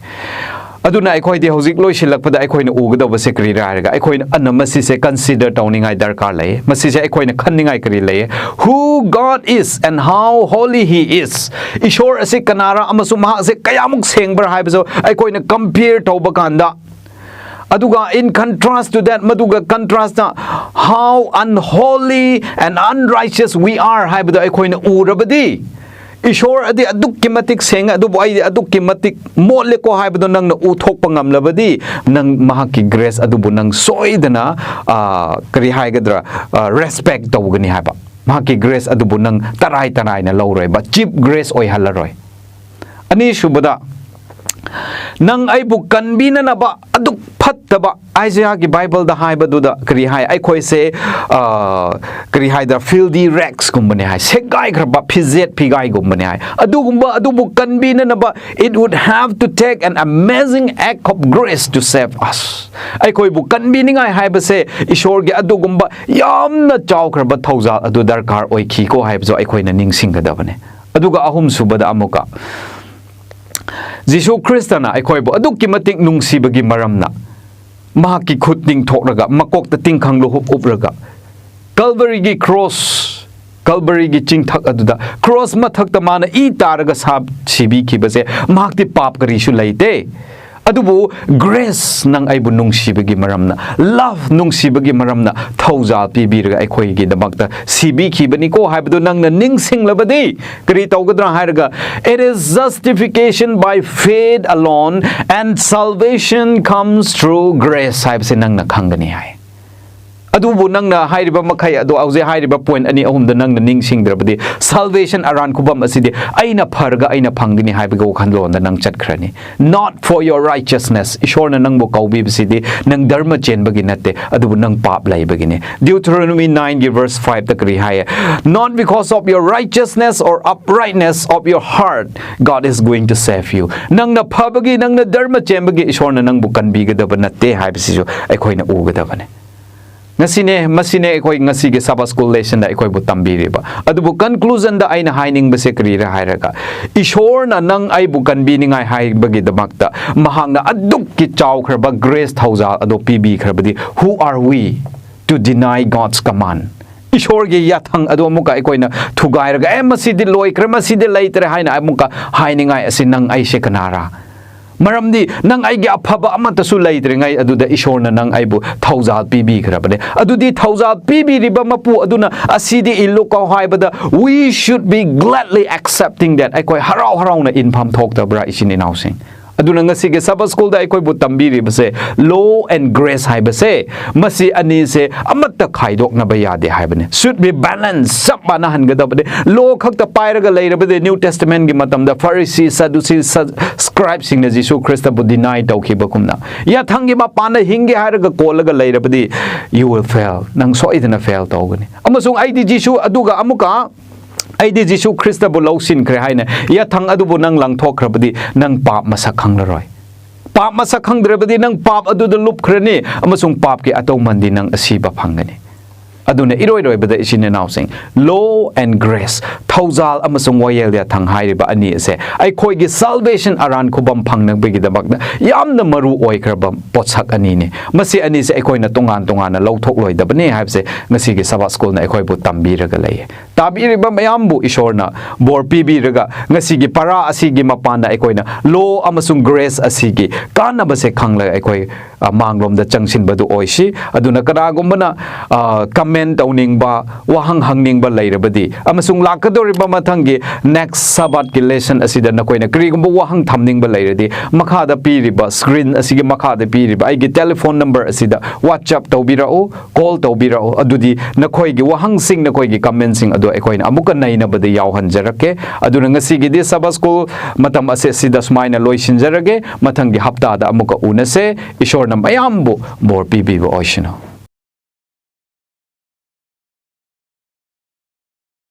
ꯑꯗꯨꯅ ꯑꯩꯈꯣꯏꯗꯤ ꯍꯧꯖꯤꯛ ꯂꯣꯏꯁꯤꯜꯂꯛꯄꯗ ꯑꯩꯈꯣꯏꯅ ꯎꯒꯗꯧꯕꯁꯦ ꯀꯔꯤꯔꯥ ꯍꯥꯏꯔꯒ, ꯑꯩꯈꯣꯏꯅ ꯑꯅ ꯃꯁꯤꯁꯦ consider ꯇꯧꯅꯤꯡꯉꯥꯏ ꯗꯔꯀꯥꯔ ꯂꯩ꯫ ꯃꯁꯤꯁꯦ ꯑꯩꯈꯣꯏꯅ ꯈꯟꯅꯤꯡꯉꯥꯏ ꯀꯔꯤ ꯂꯩ? Who God is and how holy He is. ꯏꯁꯣꯔ ꯑꯁꯤ ꯀꯅꯥꯔ ꯑꯃꯁꯨꯡ ꯃꯍꯥꯛ ꯑꯁꯤ ꯀꯌꯥꯃꯨꯛ ꯁꯦꯡꯕ꯭ꯔꯥ ꯍꯥꯏꯕꯁꯨ ꯑꯩꯈꯣꯏꯅ compare ꯇꯧꯕ ꯀꯥꯟꯗ, ꯑꯗꯨꯒ in contrast to that, ꯃꯗꯨꯒ contrast ꯇ, how unholy and unrighteous we are ꯍꯥꯏꯕꯗꯣ ꯑꯩꯈꯣꯏꯅ ꯎꯔꯕꯗꯤ, ꯏꯁꯣꯔ ꯑꯗꯤ ꯑꯗꯨꯛꯀꯤ ꯃꯇꯤꯛ ꯁꯦꯡꯉꯦ, ꯑꯗꯨꯕꯨ ꯑꯩꯗꯤ ꯑꯗꯨꯛꯀꯤ ꯃꯇꯤꯛ ꯃꯣꯠꯂꯦꯀꯣ ꯍꯥꯏꯕꯗꯣ ꯅꯪꯅ ꯎꯊꯣꯛꯄ ꯉꯝꯂꯕꯗꯤ, ꯅꯪ ꯃꯍꯥꯛꯀꯤ grace ꯑꯗꯨꯕꯨ ꯅꯪ ꯁꯣꯏꯗꯅ, ꯑ, ꯀꯔꯤ ꯍꯥꯏꯒꯗ꯭ꯔꯥ, ꯑ, respect ꯇꯧꯒꯅꯤ ꯍꯥꯏꯕ꯫ ꯃꯍꯥꯛꯀꯤ grace ꯑꯗꯨꯕꯨ ꯅꯪ ꯇꯔꯥꯏ ꯇꯔꯥꯏꯅ ꯂꯧꯔꯣꯏꯕ, cheap grace ꯑꯣꯏꯍꯜꯂꯔꯣꯏ꯫ ꯑꯅꯤꯁꯨꯕꯗ, ꯅꯪ ꯑꯩꯕꯨ ꯀꯟꯕꯤꯅꯅꯕ ꯑꯗꯨꯛ ꯐꯠꯇꯕ, ꯑꯥꯏꯖꯌꯥꯒꯤ ꯕꯥꯏꯕꯜꯗ ꯍꯥꯏꯕꯗꯨꯗ ꯀꯔꯤ ꯍꯥꯏ? ꯑꯩꯈꯣꯏꯁꯦ, ꯑ, ꯀꯔꯤ ꯍꯥꯏꯗ꯭ꯔꯥ, filthy rags ꯀꯨꯝꯕꯅꯦ ꯍꯥꯏ, ꯁꯦꯒꯥꯏꯈ꯭ꯔꯕ ꯐꯤꯖꯦꯠ ꯐꯤꯒꯥꯏꯒꯨꯝꯕꯅꯦ ꯍꯥꯏ꯫ ꯑꯗꯨꯒꯨꯝꯕ ꯑꯗꯨꯕꯨ ꯀꯟꯕꯤꯅꯅꯕ, it would have to take an amazing act of grace to save us. ꯑꯩꯈꯣꯏꯕꯨ ꯀꯟꯕꯤꯅꯤꯡꯉꯥꯏ ꯍꯥꯏꯕꯁꯦ ꯏꯁꯣꯔꯒꯤ ꯑꯗꯨꯒꯨꯝꯕ ꯌꯥꯝꯅ ꯆꯥꯎꯈ꯭ꯔꯕ ꯊꯧꯖꯥꯜ ꯑꯗꯨ ꯗꯔꯀꯥꯔ ꯑꯣꯏꯈꯤꯀꯣ ꯍꯥꯏꯕꯁꯨ ꯑꯩꯈꯣꯏꯅ ꯅꯤꯡꯁꯤꯡꯒꯗꯕꯅꯦ꯫ ꯑꯗꯨꯒ ꯑꯍꯨꯝꯁꯨꯕꯗ ꯑꯃꯨꯛꯀ, ꯖꯤꯁꯨ ꯈ꯭ꯔꯤꯁꯇꯅ ꯑꯩꯈꯣꯏꯕꯨ ꯑꯗꯨꯛꯀꯤ ꯃꯇꯤꯛ ꯅꯨꯡꯁꯤꯕꯒꯤ ꯃꯔꯝꯅ ꯃꯍꯥꯛꯀꯤ ꯈꯨꯠ ꯇꯤꯡꯊꯣꯛꯂꯒ, ꯃꯀꯣꯛꯇ ꯇꯤꯡꯈꯪ ꯂꯨꯍꯨꯞ ꯎꯞꯂꯒ, ꯀꯜꯚꯔꯤꯒꯤ ꯀ꯭ꯔꯣꯁ, ꯀꯜꯕꯔꯤꯒꯤ ꯆꯤꯡꯊꯛ ꯑꯗꯨꯗ ꯀ꯭ꯔꯣꯁ ꯃꯊꯛꯇ ꯃꯥꯅ ꯏ ꯇꯥꯔꯒ ꯁꯥ ꯁꯤꯕꯤꯈꯤꯕꯁꯦ, ꯃꯍꯥꯛꯇꯤ ꯄꯥꯞ ꯀꯔꯤꯁꯨ ꯂꯩꯇꯦ꯫ ꯑꯗꯨꯕꯨ ꯒ꯭ꯔꯦꯁ, ꯅꯪ ꯑꯩꯕꯨ ꯅꯨꯡꯁꯤꯕꯒꯤ ꯃꯔꯝꯅ, ꯂꯚ, ꯅꯨꯡꯁꯤꯕꯒꯤ ꯃꯔꯝꯅ ꯊꯧꯖꯥꯜ ꯄꯤꯕꯤꯔꯒ ꯑꯩꯈꯣꯏꯒꯤꯗꯃꯛꯇ ꯁꯤꯕꯤꯈꯤꯕꯅꯤꯀꯣ ꯍꯥꯏꯕꯗꯨ ꯅꯪꯅ ꯅꯤꯡꯁꯤꯡꯂꯕꯗꯤ ꯀꯔꯤ ꯇꯧꯒꯗ꯭ꯔꯥ ꯍꯥꯏꯔꯒ, "It is justification by faith alone and salvation comes through grace" ꯍꯥꯏꯕꯁꯦ ꯅꯪꯅ ꯈꯪꯒꯅꯤ ꯍꯥꯏ꯫ ꯑꯗꯨꯕꯨ ꯅꯪꯅ ꯍꯥꯏꯔꯤꯕ ꯃꯈꯩ ꯑꯗꯣ, ꯍꯧꯖꯤꯛ ꯍꯥꯏꯔꯤꯕ ꯄꯣꯏꯟ ꯑꯅꯤ ꯑꯍꯨꯝꯗ ꯅꯪꯅ ꯅꯤꯡꯁꯤꯡꯗ꯭ꯔꯕꯗꯤ, ꯁꯥꯜꯕꯦꯁꯟ ꯑꯔꯥꯟ ꯈꯨꯕꯝ ꯑꯁꯤꯗꯤ ꯑꯩꯅ ꯐꯔꯒ ꯑꯩꯅ ꯐꯪꯒꯅꯤ ꯍꯥꯏꯕꯒꯤ ꯋꯥꯈꯜꯂꯣꯟꯗ ꯅꯪ ꯆꯠꯈ꯭ꯔꯅꯤ꯫ Not for your righteousness. ꯏꯁꯣꯔꯅ ꯅꯪꯕꯨ ꯀꯧꯕꯤꯕꯁꯤꯗꯤ ꯅꯪ ꯙꯔꯃ ꯆꯦꯟꯕꯒꯤ ꯅꯠꯇꯦ, ꯑꯗꯨꯕꯨ ꯅꯪ ꯄꯥꯞ ꯂꯩꯕꯒꯤꯅꯤ꯫ Deuteronomy nineꯒꯤ verse fiveꯇ ꯀꯔꯤ ꯍꯥꯏꯌꯦ? "Not because of your righteousness or uprightness of your heart God is going to save you." ꯅꯪꯅ ꯐꯕꯒꯤ, ꯅꯪꯅ ꯙꯔꯃ ꯆꯦꯟꯕꯒꯤ ꯏꯁꯣꯔꯅ ꯅꯪꯕꯨ ꯀꯟꯕꯤꯒꯗꯕ ꯅꯠꯇꯦ ꯍꯥꯏꯕꯁꯤꯁꯨ ꯑꯩꯈꯣꯏꯅ ꯎꯒꯗꯕꯅꯤ꯫ ꯉꯁꯤꯅꯦ, ꯃꯁꯤꯅꯦ ꯑꯩꯈꯣꯏ ꯉꯁꯤꯒꯤ Sabbath School lessonꯗ ꯑꯩꯈꯣꯏꯕꯨ ꯇꯝꯕꯤꯔꯤꯕ꯫ ꯑꯗꯨꯕꯨ conclusionꯗ ꯑꯩꯅ ꯍꯥꯏꯅꯤꯡꯕꯁꯦ ꯀꯔꯤꯔ ꯍꯥꯏꯔꯒ, ꯏꯁꯣꯔꯅ ꯅꯪ ꯑꯩꯕꯨ ꯀꯟꯕꯤꯅꯤꯡꯉꯥꯏ ꯍꯥꯏꯕꯒꯤꯗꯃꯛꯇ ꯃꯍꯥꯛꯅ ꯑꯗꯨꯛꯀꯤ ꯆꯥꯎꯈ꯭ꯔꯕ grace ꯊꯧꯖꯥꯜ ꯑꯗꯣ ꯄꯤꯕꯤꯈ꯭ꯔꯕꯗꯤ, who are we to deny God's command? ꯏꯁꯣꯔꯒꯤ ꯌꯥꯊꯪ ꯑꯗꯨ ꯑꯃꯨꯛꯀ ꯑꯩꯈꯣꯏꯅ ꯊꯨꯒꯥꯏꯔꯒ, "ꯑꯦ, ꯃꯁꯤꯗꯤ ꯂꯣꯏꯈ꯭ꯔꯦ, ꯃꯁꯤꯗꯤ ꯂꯩꯇ꯭ꯔꯦ" ꯍꯥꯏꯅ ꯑꯃꯨꯛꯀ ꯍꯥꯏꯅꯤꯡꯉꯥꯏ ꯑꯁꯤ ꯅꯪ ꯑꯩꯁꯦ ꯀꯅꯥꯔꯥ? ꯃꯔꯝꯗꯤ ꯅꯪ ꯑꯩꯒꯤ ꯑꯐꯕ ꯑꯃꯠꯇꯁꯨ ꯂꯩꯇ꯭ꯔꯤꯉꯩ ꯑꯗꯨꯗ ꯏꯁꯣꯔꯅ ꯅꯪ ꯑꯩꯕꯨ ꯊꯧꯖꯥꯜ ꯄꯤꯕꯤꯈ꯭ꯔꯕꯅꯦ꯫ ꯑꯗꯨꯗꯤ ꯊꯧꯖꯥꯜ ꯄꯤꯕꯤꯔꯤꯕ ꯃꯄꯨ ꯑꯗꯨꯅ "ꯑꯁꯤꯗꯤ ꯏꯜꯂꯨꯀꯣ" ꯍꯥꯏꯕꯗ, we should be gladly accepting that, ꯑꯩꯈꯣꯏ ꯍꯔꯥꯎ ꯍꯔꯥꯎꯅ ꯏꯟꯐꯝ ꯊꯣꯛꯇꯕ꯭ꯔꯥ, ꯏꯆꯤꯟ ꯏꯅꯥꯎꯁꯤꯡ? ꯑꯗꯨꯅ ꯉꯁꯤꯒꯤ Sabbath Schoolꯗ ꯑꯩꯈꯣꯏꯕꯨ ꯇꯝꯕꯤꯔꯤꯕꯁꯦ, law and grace ꯍꯥꯏꯕꯁꯦ, ꯃꯁꯤ ꯑꯅꯤꯁꯦ ꯑꯃꯠꯇ ꯈꯥꯏꯗꯣꯛꯅꯕ ꯌꯥꯗꯦ ꯍꯥꯏꯕꯅꯤ꯫ Should be balance, ꯆꯞ ꯃꯥꯟꯅꯍꯟꯒꯗꯕꯅꯤ꯫ Law ꯈꯛꯇ ꯄꯥꯏꯔꯒ ꯂꯩꯔꯕꯗꯤ, New Testamentꯀꯤ ꯃꯇꯝꯗ Pharisee, Sadducee, Sa-, scribeꯁꯤꯡꯅ ꯖꯤꯁꯨ ꯈ꯭ꯔꯤꯁꯇꯕꯨ deny ꯇꯧꯈꯤꯕꯒꯨꯝꯅ, ꯌꯥꯊꯪꯒꯤ ꯃꯄꯥꯟꯗ ꯍꯤꯡꯒꯦ ꯍꯥꯏꯔꯒ ꯀꯣꯜꯂꯒ ꯂꯩꯔꯕꯗꯤ, you will fail, ꯅꯪ ꯁꯣꯏꯗꯅ fail ꯇꯧꯒꯅꯤ꯫ ꯑꯃꯁꯨꯡ "ꯑꯩꯗꯤ ꯖꯤꯁꯨ", ꯑꯗꯨꯒ ꯑꯃꯨꯛꯀ "ꯑꯩꯗꯤ ꯖꯤꯁꯨ ꯈ꯭ꯔꯤꯁꯇꯕꯨ ꯂꯧꯁꯤꯟꯈ꯭ꯔꯦ" ꯍꯥꯏꯅ ꯌꯥꯊꯪ ꯑꯗꯨꯕꯨ ꯅꯪ ꯂꯪꯊꯣꯛꯈ꯭ꯔꯕꯗꯤ, ꯅꯪ ꯄꯥꯞ ꯃꯁꯛ ꯈꯪꯂꯔꯣꯏ꯫ ꯄꯥꯞ ꯃꯁꯛ ꯈꯪꯗ꯭ꯔꯕꯗꯤ, ꯅꯪ ꯄꯥꯞ ꯑꯗꯨꯗ ꯂꯨꯞꯈ꯭ꯔꯅꯤ ꯑꯃꯁꯨꯡ ꯄꯥꯞꯀꯤ ꯑꯇꯧꯃꯟꯗꯤ ꯅꯪ ꯑꯁꯤꯕ ꯐꯪꯒꯅꯤ꯫ ꯑꯗꯨꯅ ꯏꯔꯣꯏ ꯂꯣꯏꯕꯗ, ꯏꯆꯤꯟ ꯏꯅꯥꯎꯁꯤꯡ, law and grace, ꯊꯧꯖꯥꯜ ꯑꯃꯁꯨꯡ ꯋꯥꯌꯦꯜ ꯌꯥꯊꯪ ꯍꯥꯏꯔꯤꯕ ꯑꯅꯤ ꯑꯁꯦ ꯑꯩꯈꯣꯏꯒꯤ salvation ꯑꯔꯥꯟ ꯈꯨꯕꯝ ꯐꯪꯅꯕꯒꯤꯗꯃꯛꯇ ꯌꯥꯝꯅ ꯃꯔꯨ ꯑꯣꯏꯈ꯭ꯔꯕ ꯄꯣꯠꯁꯛ ꯑꯅꯤꯅꯤ꯫ ꯃꯁꯤ ꯑꯅꯤꯁꯦ ꯑꯩꯈꯣꯏꯅ ꯇꯣꯉꯥꯟ ꯇꯣꯉꯥꯟꯅ ꯂꯧꯊꯣꯛꯂꯣꯏꯗꯕꯅꯤ ꯍꯥꯏꯕꯁꯦ ꯉꯁꯤꯒꯤ Sabbath Schoolꯅ ꯑꯩꯈꯣꯏꯕꯨ ꯇꯝꯕꯤꯔꯒ ꯂꯩꯌꯦ꯫ ꯇꯥꯕꯤꯔꯤꯕ ꯃꯌꯥꯝꯕꯨ ꯏꯁꯣꯔꯅ ꯕꯣꯔ ꯄꯤꯕꯤꯔꯒ ꯉꯁꯤꯒꯤ ꯄꯔꯥ ꯑꯁꯤꯒꯤ ꯃꯄꯥꯟꯗ ꯑꯩꯈꯣꯏꯅ ꯂꯣ ꯑꯃꯁꯨꯡ ꯒ꯭ꯔꯦꯁ ꯑꯁꯤꯒꯤ ꯀꯥꯟꯅꯕꯁꯦ ꯈꯪꯂꯒ ꯑꯩꯈꯣꯏ ꯑ, ꯃꯥꯡꯂꯣꯝꯗ ꯆꯪꯁꯤꯟꯕꯗꯨ ꯑꯣꯏꯁꯤ꯫ ꯑꯗꯨꯅ ꯀꯅꯥꯒꯨꯝꯕꯅ ꯀꯃꯦꯟ ꯇꯧꯅꯤꯡꯕ, ꯋꯥꯍꯪ ꯍꯪꯅꯤꯡꯕ ꯂꯩꯔꯕꯗꯤ ꯑꯃꯁꯨꯡ ꯂꯥꯛꯀꯗꯧꯔꯤꯕ ꯃꯊꯪꯒꯤ ꯅꯦꯛꯁ ꯁꯕꯥꯠꯀꯤ ꯂꯦꯁꯟ ꯑꯁꯤꯗ ꯅꯈꯣꯏꯅ ꯀꯔꯤꯒꯨꯝꯕ ꯋꯥꯍꯪ ꯊꯝꯅꯤꯡꯕ ꯂꯩꯔꯗꯤ ꯃꯈꯥꯗ ꯄꯤꯔꯤꯕ, ꯁ꯭ꯀ꯭ꯔꯤꯟ ꯑꯁꯤꯒꯤ ꯃꯈꯥꯗ ꯄꯤꯔꯤꯕ ꯑꯩꯒꯤ ꯇꯦꯂꯤꯐꯣꯟ ꯅꯝꯕꯔ ꯑꯁꯤꯗ ꯋꯥꯆꯞ ꯇꯧꯕꯤꯔꯛꯎ, ꯀꯣꯜ ꯇꯧꯕꯤꯔꯛꯎ꯫ ꯑꯗꯨꯗꯤ ꯅꯈꯣꯏꯒꯤ ꯋꯥꯍꯪꯁꯤꯡ, ꯅꯈꯣꯏꯒꯤ ꯀꯃꯦꯟꯁꯤꯡ ꯑꯗꯨ ꯑꯩꯈꯣꯏꯅ ꯑꯃꯨꯛꯀ ꯅꯩꯅꯕꯗ ꯌꯥꯎꯍꯟꯖꯔꯛꯀꯦ꯫ ꯑꯗꯨꯅ ꯉꯁꯤꯒꯤꯗꯤ ꯁꯕꯥꯠ ꯁ꯭ꯀꯨꯜ ꯃꯇꯝ ꯑꯁꯦ ꯁꯤꯗ ꯁꯨꯃꯥꯏꯅ ꯂꯣꯏꯁꯤꯟꯖꯔꯒꯦ꯫ ꯃꯊꯪꯒꯤ ꯍꯞꯇꯥꯗ ꯑꯃꯨꯛꯀ ꯎꯅꯁꯦ꯫ ꯏꯁꯣꯔꯅ ꯃꯌꯥꯝꯕꯨ ꯕꯣꯔ ꯄꯤꯕꯤꯕ ꯑꯣꯏꯁꯅꯨ꯫